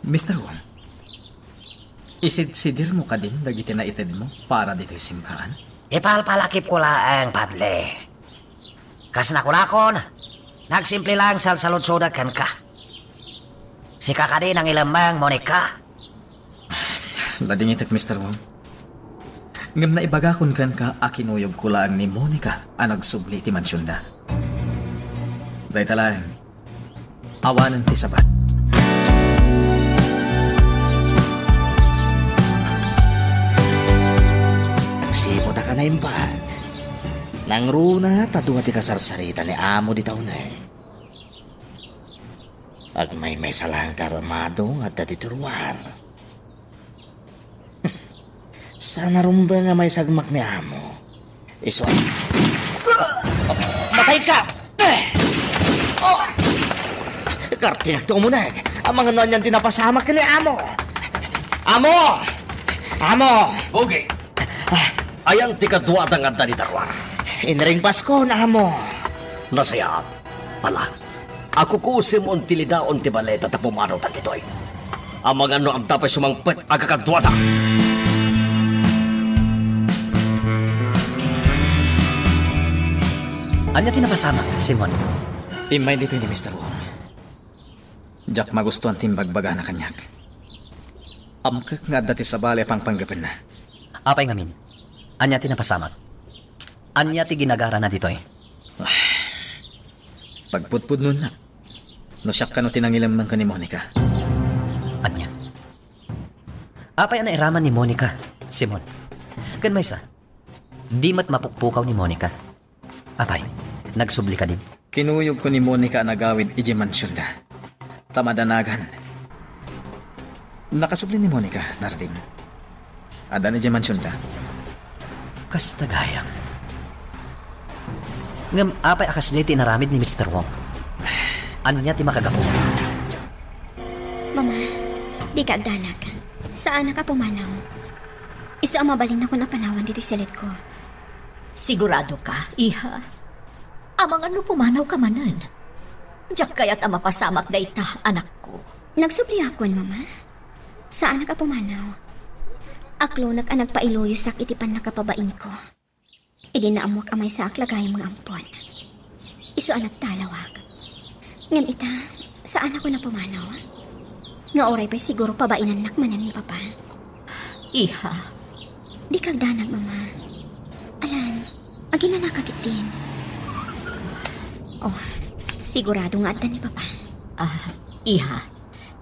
Mister Wong, isidsidirmo kadin dagiti naitedmo para ditoy simbaan? Ipalpalakipko laeng, Padre. Kas nakunakon, nagsimple laeng salsaludsodak kenka. Sika kadi nangilemmeng, Monica? Ladingitek, Mister Wong. Ngem naibagakon kenka a kinuyogko laeng ni Monica a nagsubli iti mansionda. Dayta laeng, awanen ti sabat. Nagsipud a kanaimbag. Nangruna ta dua ti kasarsarita ni Amo dita uneg. Agmaymaysa laeng ti aramado nga adda ditoy ruar. Saan a rumbeng a maisagmak ni Amo. Isu a... Matayka! Oh! Kartinak ti umuneg. Amangan no anian ti napasamak ni Amo. Amo! Amo! Pogi! Ayan ti kaduada nga adda dita ruar? Inringpaskon, Amo. Nasayaat. Ala, akukusim on ti lidaon ti baleta ta pumanaw dagitoy. Amangan no adda pay sumangpet a kakaduada. Ania ti napasamak, Simon? Immay ditoy ni Mister Wong. Diak magustuan ti imbagbagana kaniak. Amkek nga adda ti sabali a pangpanggepenna. Apay ngamin? Ania ti napasamak? Ania ti ginagarana ditoy? Pagpudpudnona. No siak kano ti nangilemmeng ken ni Monica. Ania? Apay a nairaman ni Monica, Simon? Ken maysa, di met mapukpukaw ni Monica. Apay, nagsubli kadin? Kinuyogko ni Monica a nagawid idiay mansionda. Ta madanagan. Nakasubli ni Monica, Narding. Addan idiay mansionda. Kasta gayam. Ngem apay a kasdiay ti inaramid ni Mister Wong? Ania ti makagapu? Mama, dika agdanag. Saanak a pumanaw. Isu a mabalinnakon a panawan ditoy siledko. Sigurado ka, iha? Amangan no pumanaw ka manen. Diak kayat a mapasamak dayta, anakko. Nagsubliakon, Mama. Saanak a pumanaw. Aklonek a nagpailuyosak iti pannakapabainko. Idi naammoak a maysaak la gayam nga ampon. Isu a nagtalawak. Ngem ita, saanakon a pumanaw. Nga uray pay siguro pabainannak manen ni Papa. Iha. Dika agdanag, Mama. Alan, aginanaka ketdin. Oh, sigurado nga adda ni Papa. Ah, iha,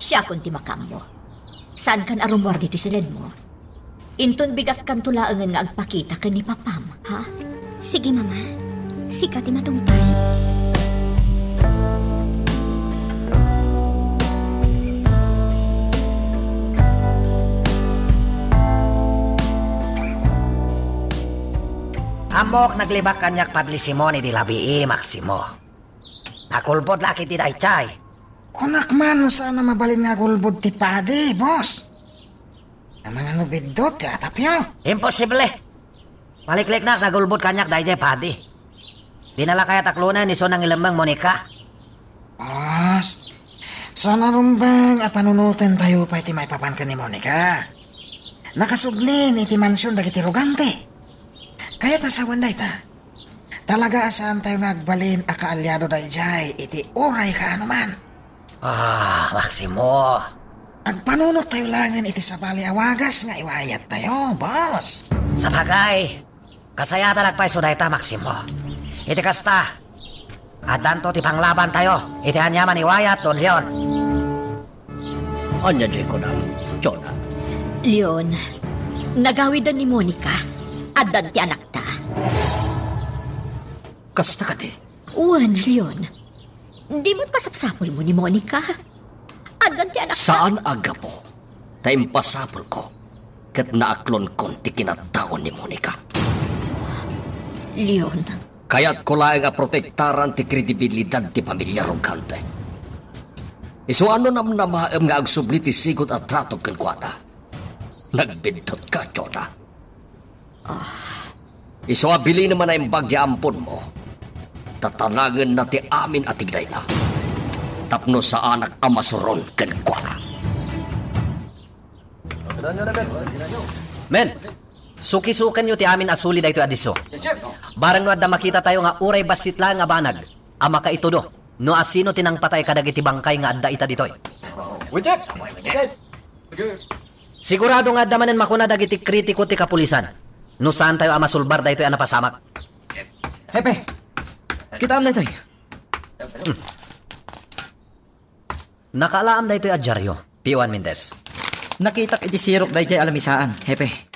siakon ti makaammo. Saankan a rummuar ditoy siledmo. Inton bigatkanto laengen nga agpakita ken ni Papam, ha? Sige, Mama. Sika ti matungpal. Ammok, naglibak kaniak, Padre Simon, idi labii, Maximo. Nakulbod la ketdi daytoy. Kunak man no saan a mabalin nga agulbod ti padi, boss. Amangan no biddut ti atapyo? Imposible. Malikliknak, nagulbod kaniak daydiay padi. Dina la kayat aklonen isu nangilemmeng, Monica? Boss, saan a rumbeng a panunotentayo pay ti maipapan ken ni Monica. Nakasubli iti mansion dagiti rogante. Kayat a sawen dayta. Talaga a saantayo nga agbalin a kaaliado daydiay iti uray kaano man. Ah, Maximo. Agpanunottayo laengen iti sabali a wagas nga iwayattayo, boss. Sabagay, kasayatan agpayso dayta, Maximo. Iti kasta, addanto ti panglabantayo iti aniaman iwayat, Don Leon. Ania diay kunam, Jonah? Leon, nagawiddan ni Monica. Addan ti anakta. Kasta kadi? Wen, Leon. Di met masapsapulmo ni Monica? Addan ti anakta. Saan a gapu ta impasapulko ket naaklonkon ti kinataon ni Monica. Leon. Kayatko laeng a protektaran ti kredibilidad ti pamilia Rogante. Isu a no namnamaem nga agsubli ti sigud a trato kenkuana, nagbiddutka, Jonah. Isu a bilinem a naimbag ti amponmo, tatanangenna ti amin a tigdayna, tapno saanak a masuron kenkuana. Men, sukisukenyo ti amin a suli daytoy a disso. Bareng no adda makitatayo nga uray bassit laeng a banag a makaitudo no asino ti nangpatay kadagiti bangkay nga adda ita ditoy. Sigurado nga adda manen makuna dagiti kritiko ti kapulisan no saantayo a masulbar daytoy a napasamak. Hepe, kitaem daytoy. Nakaalaam daytoy a diario, P O Juan Mendez. Nakitak iti sirok daydiay a lamisaan, Hepe.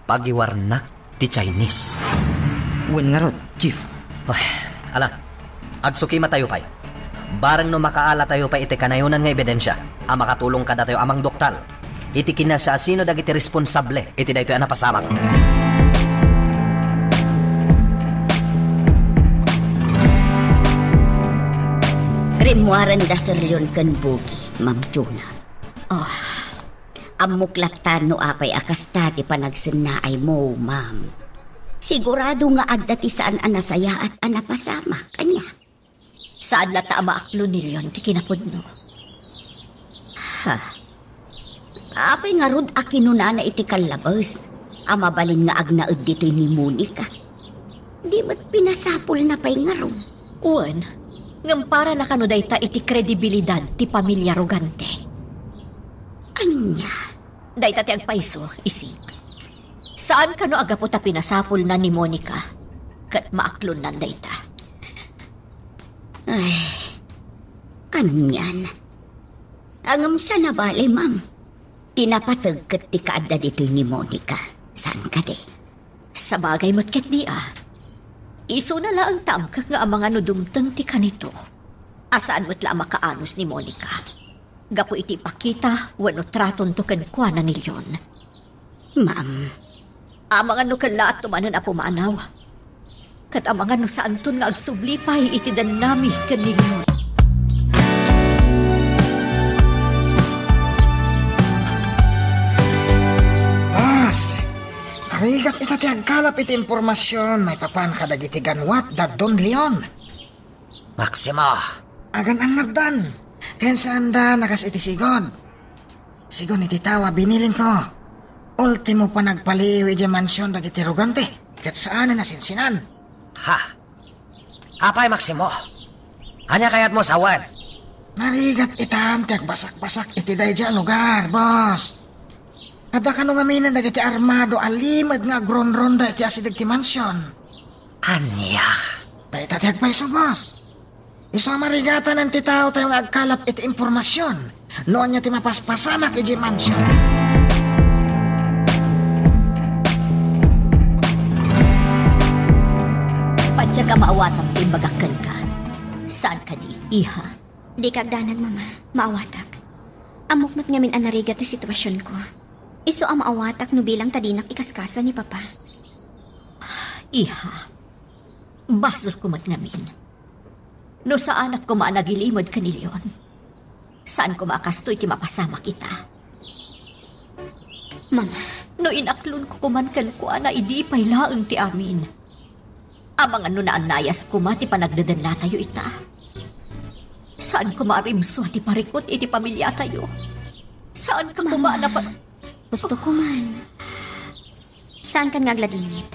Pagiwarnak ti Chinese. Wen ngarud, Chief. Ay, ala, agsukimatayo pay. Bareng no makaalatayo pay iti kanayonan nga ebidensia a makatulong kadatayo a mangduktal iti kinasiasino dagiti responsable iti daytoy a napasamak. Rimmuarenda Sir Leon ken Bugi, Ma'am Jonah. Ah, ammok latta no apay a kasta ti panagsennaaymo, ma'am. Sigurado nga adda ti saan a nasayaat a napasamak, ania? Saan latta a maaklon ni Leon ti kinapudno. Ha? Apay ngarud a kinunana iti kallabes a mabalin nga agnaed ditoy ni Monica? Di met pinasapulna pay ngarud? Wen, ngem para na kano dayta iti kredibilidad ti pamilia Rogante? Ania? Dayta ti agpayso, isig. Saan kano a gapu ta pinasapulna ni Monica ket maaklonnan dayta? Ay, anian. Ngem saan a bale, ma'am. Ti napateg ket ti kaadda ditoy ni Monica. Saan kadi? Sabagay met ketdi a. Isuna laeng ta amkek nga amangan no dumteng ti kanito a saan met la a makaanus ni Monica gapu iti ipakita wenno tratonto kenkuana ni Leon. Ma'am. Amangan no kellaatto manen a pumanaw. Ket amangan no saanton nga agsubli pay iti dennami ken ni Leon. Boss, narigat ita ti agkalap iti impormasion maipapan kadagiti ganwat da Don Leon. Maximo. Agan-annabdan. Ken saanda a kas iti sigud. Sigun iti tao a binilinko. Ultimo panagpaliiw idiay mansion dagiti Rogante, ket saanen a sinsinan. Ha? Apay, Maximo? Ania kayatmo sawen? Narigat itan ti agbasakbasak iti daydiay a lugar, boss. Adda kano ngaminen dagiti armado a limed nga agrunronda iti asideg ti mansion. Ania? Dayta ti agpayso, boss. Isu a marigatanen ti taotayo nga agkalap iti impormasion no ania ti mapaspasamak idiay mansion. Patiek a maawatam ti imbagak kenka. Saan kadi, iha? Dika agdanag, Mama. Maawatak. Ammok met ngamin a narigat ti situasionko. Isu a maawatak no bilang ta dinak ikaskaso ni Papa. Iha, basolko met ngamin. No saanak koma a nagilimed ken ni Leon, saan koma a kastoy ti mapasamak ita. Mama, No inaklonko koman kenkuana, idi pay laeng ti amin. Amangan no naannayas koma ti panagdedennatayo ita. Saan koma a rimsua ti parikut iti pamiliatayo. Saan ka koma a Mama, napa- gusto ko man. Saan kan nga agladingit?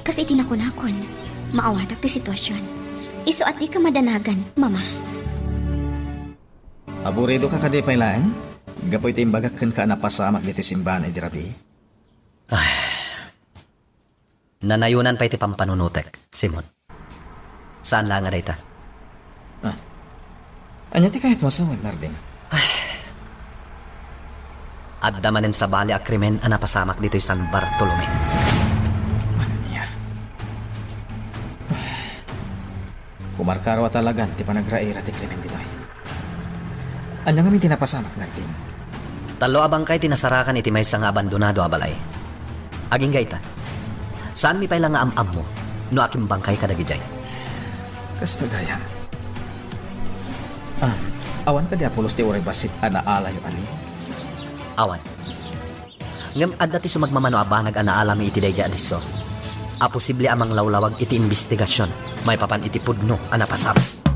Kas iti nakunakon, maawatak ti sitwasyon. Isu a dika madanagan, Mama. Aburido ka kadi pay laeng? Gapu iti imbagak kenka a napasamak ditoy simbahan idi rabii. Ay. Nanayonan pay ti pampanunotek, Simon. Saan la nga dayta? Ah. Ania ti kayatmo a sawen, Narding? Ay. Adda manen sabali a krimen a napasamak ditoy San Bartolome. Ania? Kumarkaro a talagan ti panagraira ti krimen ditoy. Ania ngamin ti napasamak, Narding? Tallo a bangkay ti nasarakan iti maysa nga abandonado a balay. Agingga ita, saanmi pay la nga am-ammo no akimbangkay kadagidiay. Kasta gayam. Ah, awan kadi a pulos ti uray bassit a naalayo a liaw? Awan. Ngem adda ti sumagmamano a banag a naalami iti daydiay a disso a posible a manglawlawag iti imbestigasion maipapan iti pudno a napasamak.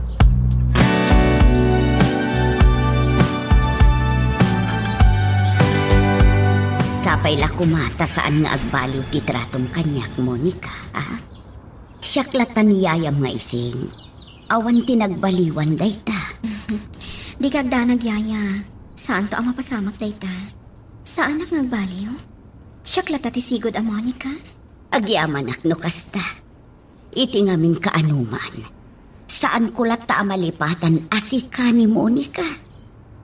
Sapay la koma ta saan nga agbaliw ti tratom kaniak, Monica, a? Siak latta ni yayam nga ising. Awan ti nagbaliwan dayta. Dika agdanag, yaya. Saanto a mapasamak dayta. Saanak nga agbaliw. Siak latta ti sigud a Monica. Agyamanak no kasta. Iti ngamin kaanoman, saanko latta a malipatan a sika ni Monica,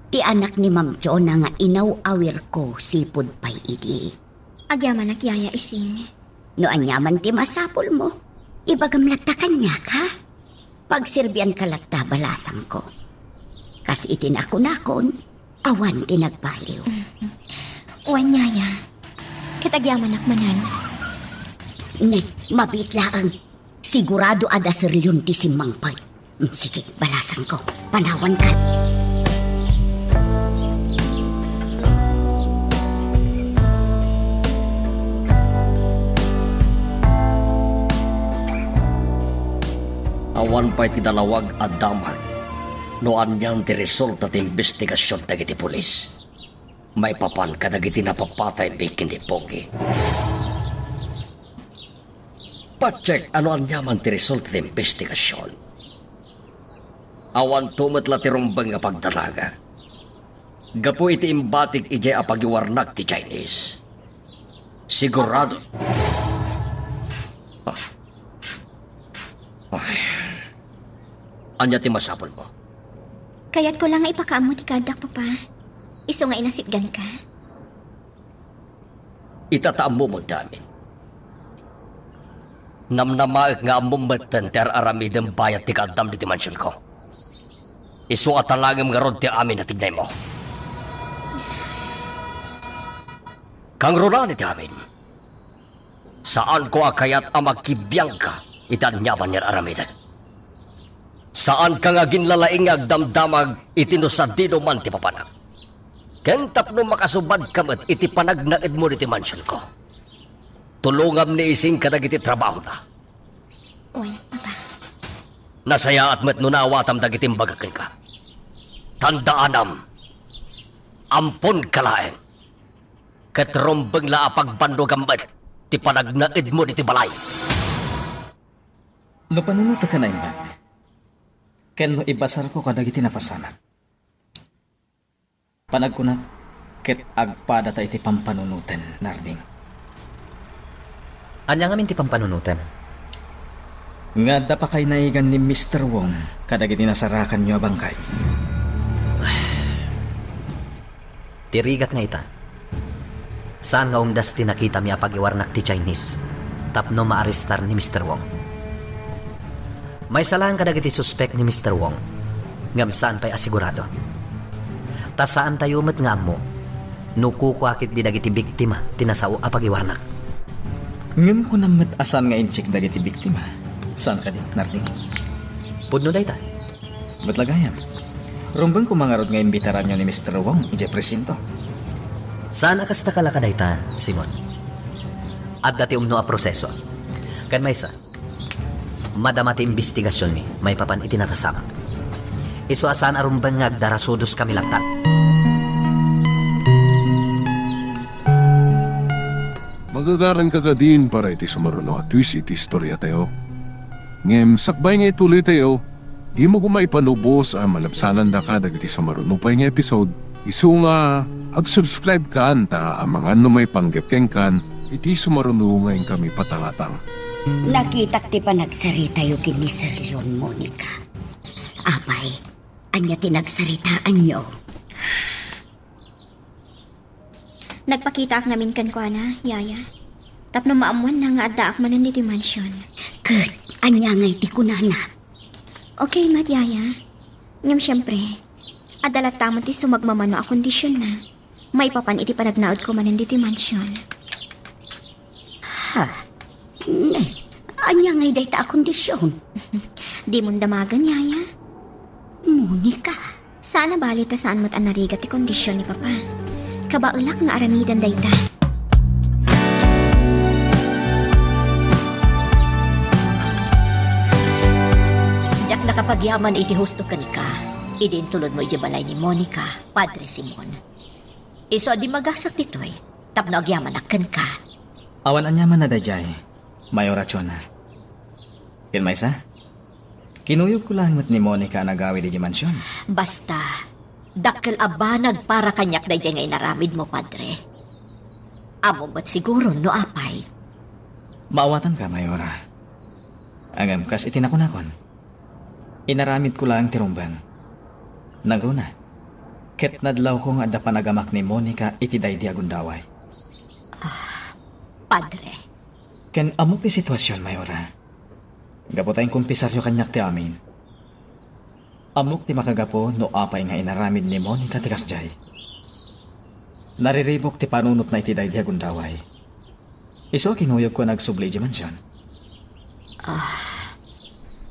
ti anak ni Ma'am Jonah nga inaw-awirko sipud pay idi. Agyamanak, yaya, ising. No aniaman ti masapulmo, ibagam latta kaniak, ha? Pagserbianka latta, balasangko. Kas iti nakunakon, awan ti nagbaliw. Wen, yaya. Ket agyamanak manen. Ne, mabiit laeng. Sigurado a daserion ti simmangpet. Mm, sige, balasangko. Panawanka. Awan pay ti nalawag a damag no anian ti resulta ti imbestigasion dagiti pulis maipapan kadagiti napapataymi ken ni Pogi. Pacheck a no aniaman ti resulta ti imbestigasion. Awanto met la ti rumbeng nga pagdanagak gapu iti imbatik idiay a pagiwarnak ti Chinese. Sigurado. Ah. Ay. Ania ti masapulmo? Kayatko la nga ipakaammo ti kaaddak, Papa. Isu nga inasitganka. Ita ta ammomon ti amin. Namnamaek nga ammom metten ti ar-aramidem bayat ti kaaddam ditoy mansionko. Isu a talangem ngarud ti amin a tignaymo. Kangrunaan iti amin. Saanko a kayat a makibiangka iti aniaman nga ar-aramidek. Saanka nga aginlalaing nga agdamdamag iti no sadino man ti papanak. Ken tapno makasubadka met iti panagnaedmo ditoy mansionko, tulongam ni Ising kadagiti trabahona. Wen, Papa. Nasayaat met no naawatam dagiti imbagak kenka. Tandaanam, amponka laeng. Ket rumbeng la a pagbannogam met ti panagnaedmo ditoy balay. No panunotek a naimbag, ken no ibasarko kadagiti napasamak, panagkunak ket agpadata iti pampanunoten, Narding. Ania ngamin ti pampanunotem? Nga adda pakaynaigan ni Mister Wong kadagiti nasarakanyo a bangkay. Ti rigat nga ita, saan nga umdas ti nakitami a pagiwarnak ti Chinese tapno maarestar ni Mister Wong. Maysa laeng kadagiti suspek ni Mister Wong, ngem saan pay a sigurado. Ta saantayo met nga ammo no kukua ketdi dagiti biktima ti nasao a pagiwarnak. Ngem kunam met a saan nga incheck dagiti biktima. Saan kadi, Narding? Pudno dayta. Met la gayam. Rumbeng koma ngarud nga imbitaranyo ni Mister Wong idiay presinto. Saan a kasta kalaka dayta, Simon. Adda ti umno a proseso. Ken maysa, madama ti imbestigasionmi maipapan iti napasamak. Isu a saan a rumbeng nga agdarasudoskami latta. Magagaranka kadin para iti sumaruno a twist iti istoriatayo. Ngem sakbay nga ituloytayo, dimo koma ipanubos a malabsanandaka dagiti sumaruno pay nga episode, isu nga ag-subscribe kan ta amangan no maipanggep kenkan iti sumaruno nga inkami patangatang. Nakitak ti panagsaritayo ken ni Sir Leon, Monica. Apay, ania ti nagsaritaanyo? Nagpakitaak ngamin kenkuana, Yaya. Tapno maammoanna nga addaak manen ditoy mansion. Ket ania ngay ti kunana? Okay met, Yaya. Ngem siempre, adda latta met ti sumagmamano a kondisionna maipapan iti panagnaedko manen ditoy mansion. Ha? Ne, ania ngay dayta a kondision? Dimon damagen, Yaya. Monica. Saan a bale ta saan met a narigat ti kondision ni Papa. Kabaelak nga aramiden dayta. Diak nakapagyaman iti husto kenka idi intulonmo idiay balay ni Monica, Padre Simon. Isu a dimmagasak ditoy tapno agyamanak kenka. Awan aniaman a daydiay, Mayora Chona. Ken maysa, kinuyogko laeng met ni Monica a nagawid idiay mansion. Basta, dakkel a banag para kaniak daydiay nga inaramidmo, Padre. Ammom met siguro no apay. Maawatanka, Mayora. Ngem kas iti nakunakon, inaramidko laeng ti rumbeng. Nangruna, ket nadlawko nga adda panagamak ni Monica iti daydi a gundaway. Ah, Padre. Ken ammok ti situasion, Mayora. Gapu ta inkumpisaryo kaniak ti amin. Ammok ti makagapu no apay nga inaramid ni Monica ti kasdiay. Nariribuk ti panunotna iti daydi a gundaway. Isu a kinuyogko a nagsubli idiay mansion. Ah,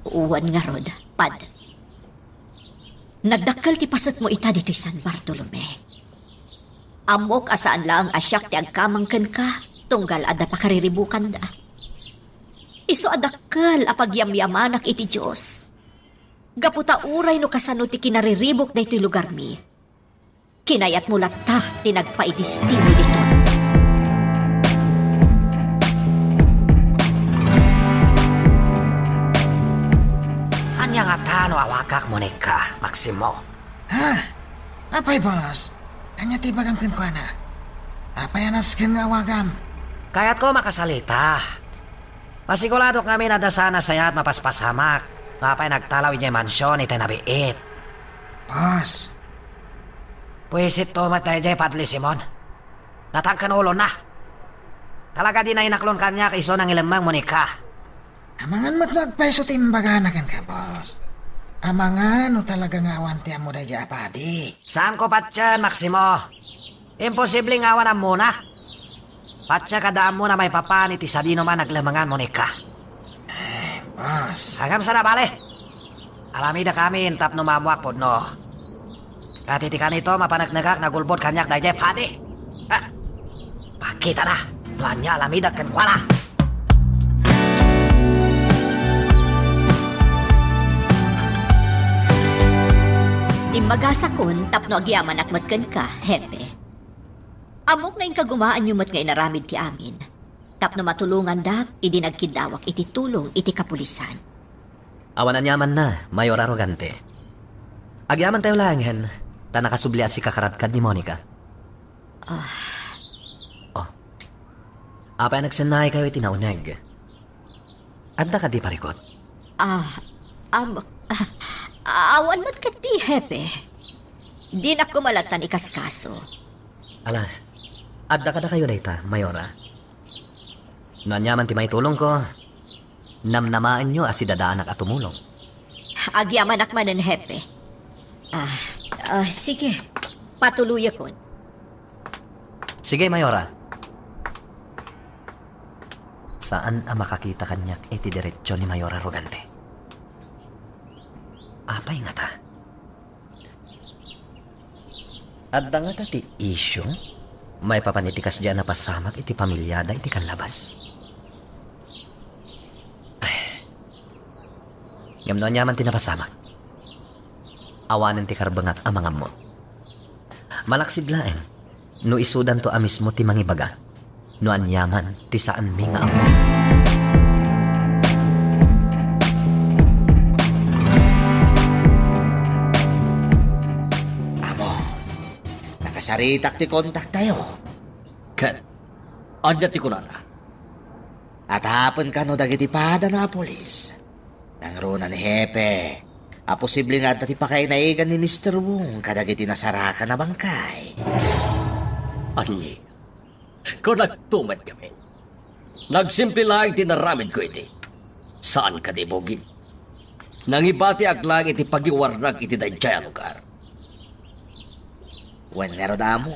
wen ngarud, Padre. Nagdakkel ti pasetmo ita ditoy San Bartolome. Ammok a saan laeng a siak ti agkamang kenka, tunggal adda pakariribukanda. Isu a dakkel a pagyamyamanak iti Dios. Gapu ta uray no kasano ti kinariribuk daytoy lugarmi, kinayatmo latta ti nagpaidestino ditoy. Ania ngata no awagak Monica, Maximo? Ha? Apay, boss? Ania ti ibagam kenkuana? Apay a nasken nga awagam? Kayatko makasalita. Masiguradok ngamin a adda saan a sayaat mapaspasamak no apay nagtalaw idiay mansion itay nabiit. Boss. Buisit to met daydiay Padre Simon. Natagken ulona. Talaga dina inaklon kaniak isu nangilemmeng Monica. Amangan met no agpayso ti imbagana kenka, boss. Amangan no talaga nga awan ti ammo daydiay a padi. Saanko patien, Maximo. Imposible nga awan ammona. Patien a adda ammona maipapan iti sadinoman a naglemengan Monica. Eh, boss. Ngem saan a bale. Aramidek amin tapno maammoak pudno. Ket iti kanito, mapaneknekak nga agulbod kaniak daydiay padi. Ha! Pakitana no ania a aramidek kenkuana. Timmagasakon tapno agyamanak met kenka, Hepe. Ammok nga inkagumaanyo met nga inaramid ti amin, tapno matulongandak idi nagkiddawak iti tulong iti kapulisan. Awan aniamanna, Mayor Arrogante. Agyamantayo laengen, ta nakasubli a sika karadkad ni Monica. Ah. Oh. Apay a nagsennaaykayo iti nauneg? Adda kadi parikut? Ah, am, ah, awan met ketdi, Hepe. Dinak koma lattan ikaskaso. Ala, adda kadakayo dayta, Mayora? No aniaman ti maitulongko, namnamaenyo a sidadaanak a tumulong. Agyamanak manen, Hepe. Ah, ah, sige. Patuloyakon. Sige, Mayora. Saan a makakita kaniak iti diretsyo ni Mayor Arrogante. Apay ngata? Adda ngata ti issue? Maipapan iti kasdiay a napasamak iti pamiliada iti kallabas. Ay. Ngem no aniaman ti napasamak, awanen ti karbengak a mangammo. Malaksid laeng no isudanto a mismo ti mangibaga no aniaman ti saanmi nga ammo. Amo, nakasaritak ti kontaktayo. Ket ania ti kunana? Atapen kano dagiti padana a pulis. Nangruna ni Hepe a posible nga adda ti pakainaigan ni Mister Wong kadagiti nasarakan a bangkay. Anni, kunakto met kami. Nagsimple laeng ti naramidko iti. Saan kadi, Bugi? Nangibatiak laeng iti pagiwarnak iti daydiay a lugar. Wen ngarud, Amo.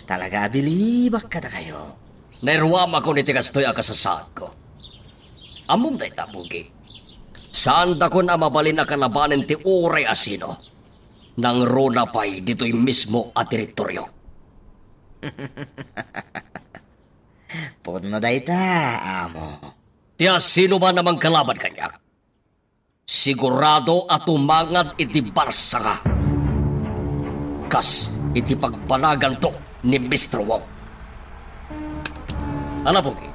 Talaga a bilibak kadakayo. Nairuamakon iti kastoy a kasasaadko. Ammom dayta, Bugi. Saandakon a mabalin a kalabanen ti uray a sino. Nangruna pay ditoy mismo a teritorio. Pudno dayta, Amo. Ti asinoman a mangkalaban kaniak, sigurado a tumangad iti barsanga, kas iti pagbanaganto ni Mister Wong. Ala, Bugi,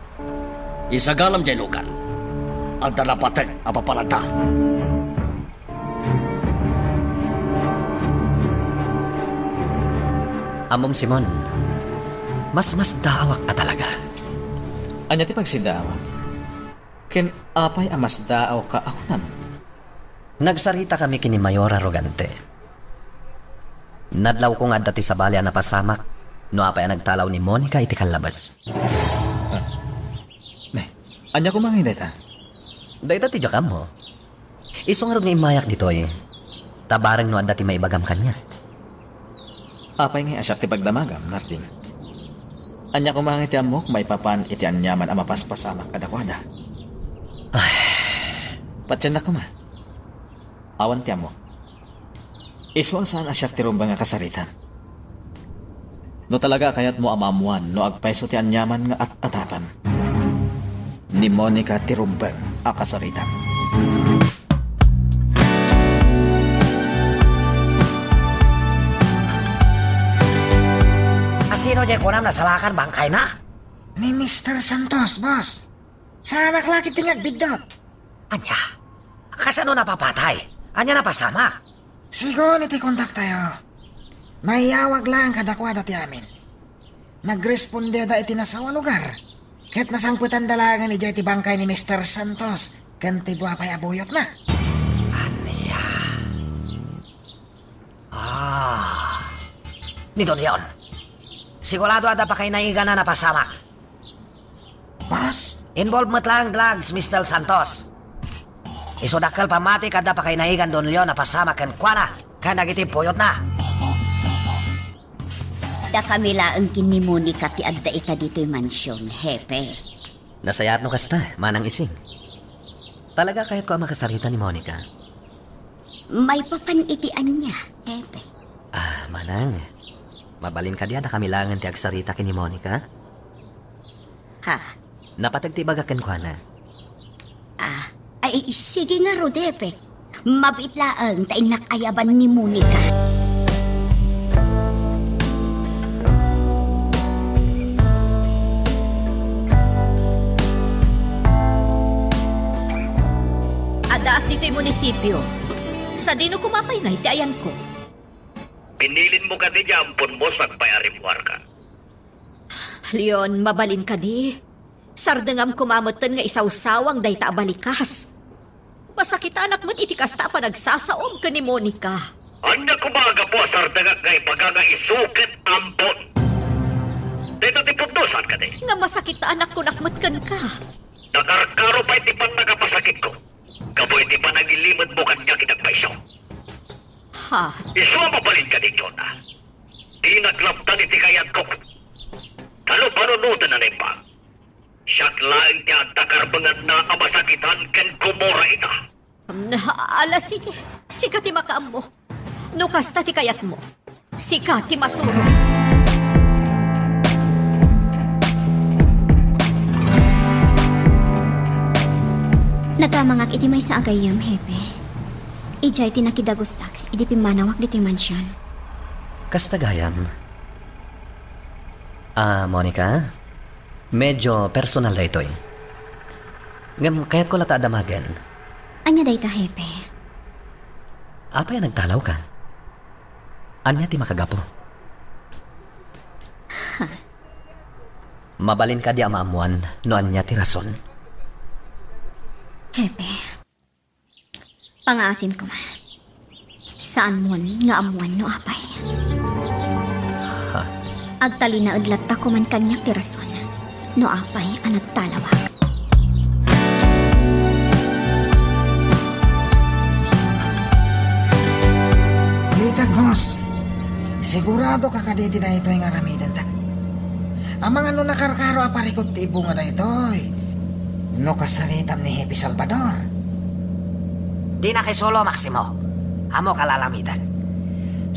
isaganam diay lugan. Adda napateg a papananta. Ammom, Simon, masmasdaawak a talaga. Ania ti pagsidaawam? Ken apay a masdaawka a kunam? Nagsaritakami ken ni Mayor Arrogante. Nadlawko nga adda ti sabali a napasamak no apay a nagtalaw ni Monica iti kallabas. Ah. Ne, ania koma ngay dayta? Dayta ti diak ammo. Isu ngarud nga immayak ditoy, ta bareng no adda ti maibagam kaniak. Apay ngay a siak ti pagdamagam, Narding? Ania koma ngay ti ammok maipapan iti aniaman a mapaspasamak kadakuada? Ay. Patiennak koma. Awan ti ammok. Isu a saan a siak ti rumbeng a kasaritam. No talaga a kayatmo a maammoan no agpayso ti aniaman nga at-atapan, ni Monica ti rumbeng a kasaritam. Asino diay kunam nasalakan bangkayna? Ni Mister Santos, boss. Saanak la ketdi nga agbiddut. Ania? Kasano napapatay? Ania napasamak? Sigun iti kontaktayo, naiyawag laeng kadakuada ti amin. Nagrespondeda iti nasao a lugar, ket nasangpetanda laengen idiay ti bangkay ni Mister Santos ken ti dua pay a buyotna. Ania? Ah. Ni Don Leon. Sigurado adda pakainaigana napasamak. Boss? Involved met laeng drugs, Mister Santos. Isu dakkel pammati adda pakainaigan Don Leon a pasamak kenkuana ken dagiti buyotna. Dakami laeng ken ni Monica ti adda ita ditoy mansion, Hepe. Nasayaat no kasta, Manang Ising. Talaga kayatko a makasarita ni Monica. Maipapan iti ania, Hepe? Ah, Manang. Mabalin kadi a dakami laengen ti agsarita ken ni Monica? Ha? Napateg ti ibagak kenkuana. Ah, ay, sige ngarud, Hepe. Mabiit laeng ta innak ayaban ni Monica. Addaak ditoy munisipio. Sadino koma pay ngay ti ayanko? Binilinmo kadi ti amponmo sakbay a rimmuarka? Leon, mabalin kadi? Sardengam koma metten nga isawsawang dayta a balikas. Masakitanak met iti kasta a panagsasaom ken ni Monica. Ania koma a gapu a sardengak nga ibaga nga isu ket ampon? Dayta ti pudno, saan kadi? Nga masakitanak kunak met kenka. Nakarkaro pay ti pannakapasakitko gapu iti panagilimedmo kaniak iti agpayso. Ha? Isu a mabalin kadi, Jonah. Dinak lapdan iti kayatko. Ta no panunoten a naimbag, siak laeng ti adda karbenganna a masakitan ken gumura ita. Ala, sige. Sika ti makaammo. No kasta ti kayatmo, Sika ti masurot. Nagamangak iti maysa a gayyem, Hepe. Idiay ti nakidagustak idi pimmanawak ditoy mansion. Kasta gayam. Ah, Monica? Medyo personal daytoy. Ngem kayatko latta a damagen. Ania dayta, Hepe? Apay a nagtalawka? Ania ti makagapu? Mabalin kadi a maammuan no ania ti rason? Hepe, pangaasim koma. Saanmon nga ammuan no apay. Ha? Agtalinaed latta koman kaniak ti rason no apay a nagtalawak. Ita, boss. Sigurado ka kadi iti daytoy nga aramidenta? Amangan no nakarkaro a parikut ti ibunga daytoy. No kasaritam ni Hepe Salvador. Di nakisulo, Maximo. Ammo kalalamidek.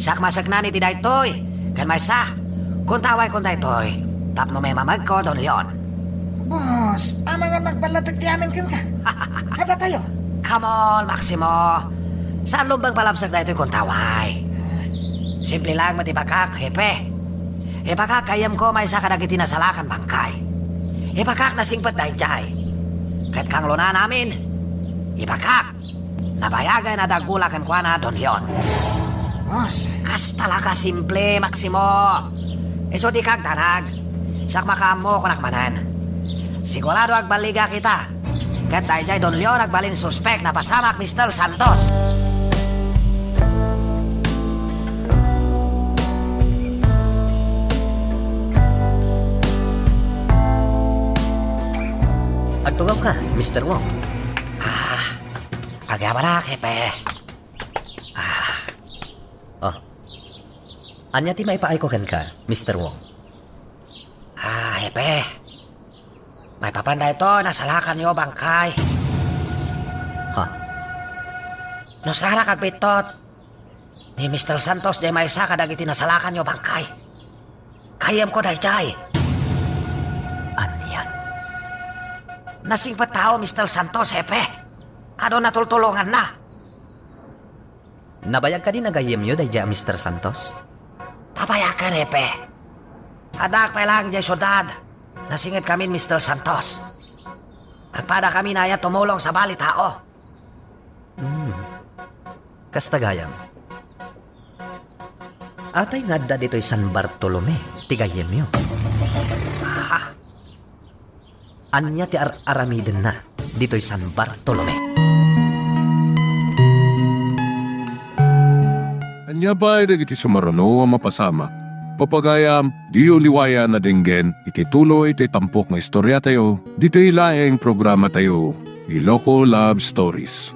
Siak maseknan iti daytoy. Ken maysa, kuntawaykon daytoy tapno maimamegko, Don Leon. Boss, amangan nagballatek ti amin kenka. Kadatayo. Come on, Maximo. Saan lumbeng palabsek daytoy kuntaway. Simple lang met ibagak, Hepe. Ibagak gayyemko maysa kadagiti nasalakan bangkay. Ibagak nasingpet daydiay. Ket kanglonan amin, ibagak nabayagen a daggula kenkuana, Don Leon. Boss. Kasta la ka simple, Maximo. Isu dika agdanag. Siak makaammo, kunak manen. Sigurado agballigak ita. Ket daydiay Don Leon agbalin suspek napasamak, Mister Santos. Agtugawka, Mister Wong. Ah, agyamanak, Hepe. Ah. Oh. Ania ti maipaayko kenka, Mister Wong? Ah, Hepe. Maipapan daytoy nasalakanyo bangkay. Ha? No saanak agbittot, ni Mister Santos diay maysa kadagiti nasalakanyo bangkay. Gayyemko daydiay. Ania? Nasingpet tao, Mister Santos, Hepe. Adu natultulonganna. Nabayag kadi a gayyemyo daydiay a Mister Santos? Nabayagen, Hepe. Addaak pay laeng idiay siudad. Nasingedkamin Mister Santos. Agpadakamin aya tumulong sabali tao. Hmm. Kasta gayam. Apay nga adda ditoy San Bartolome ti gayyemyo? Ha? Ania ti ar-aramidenna ditoy San Bartolome? Ania pay dagiti sumaruno a mapasamak? Papagayam, diyo liwayan a denggen iti tuloy ti tampok nga istoriatayo ditoy laeng programatayo, Iloko Love Stories.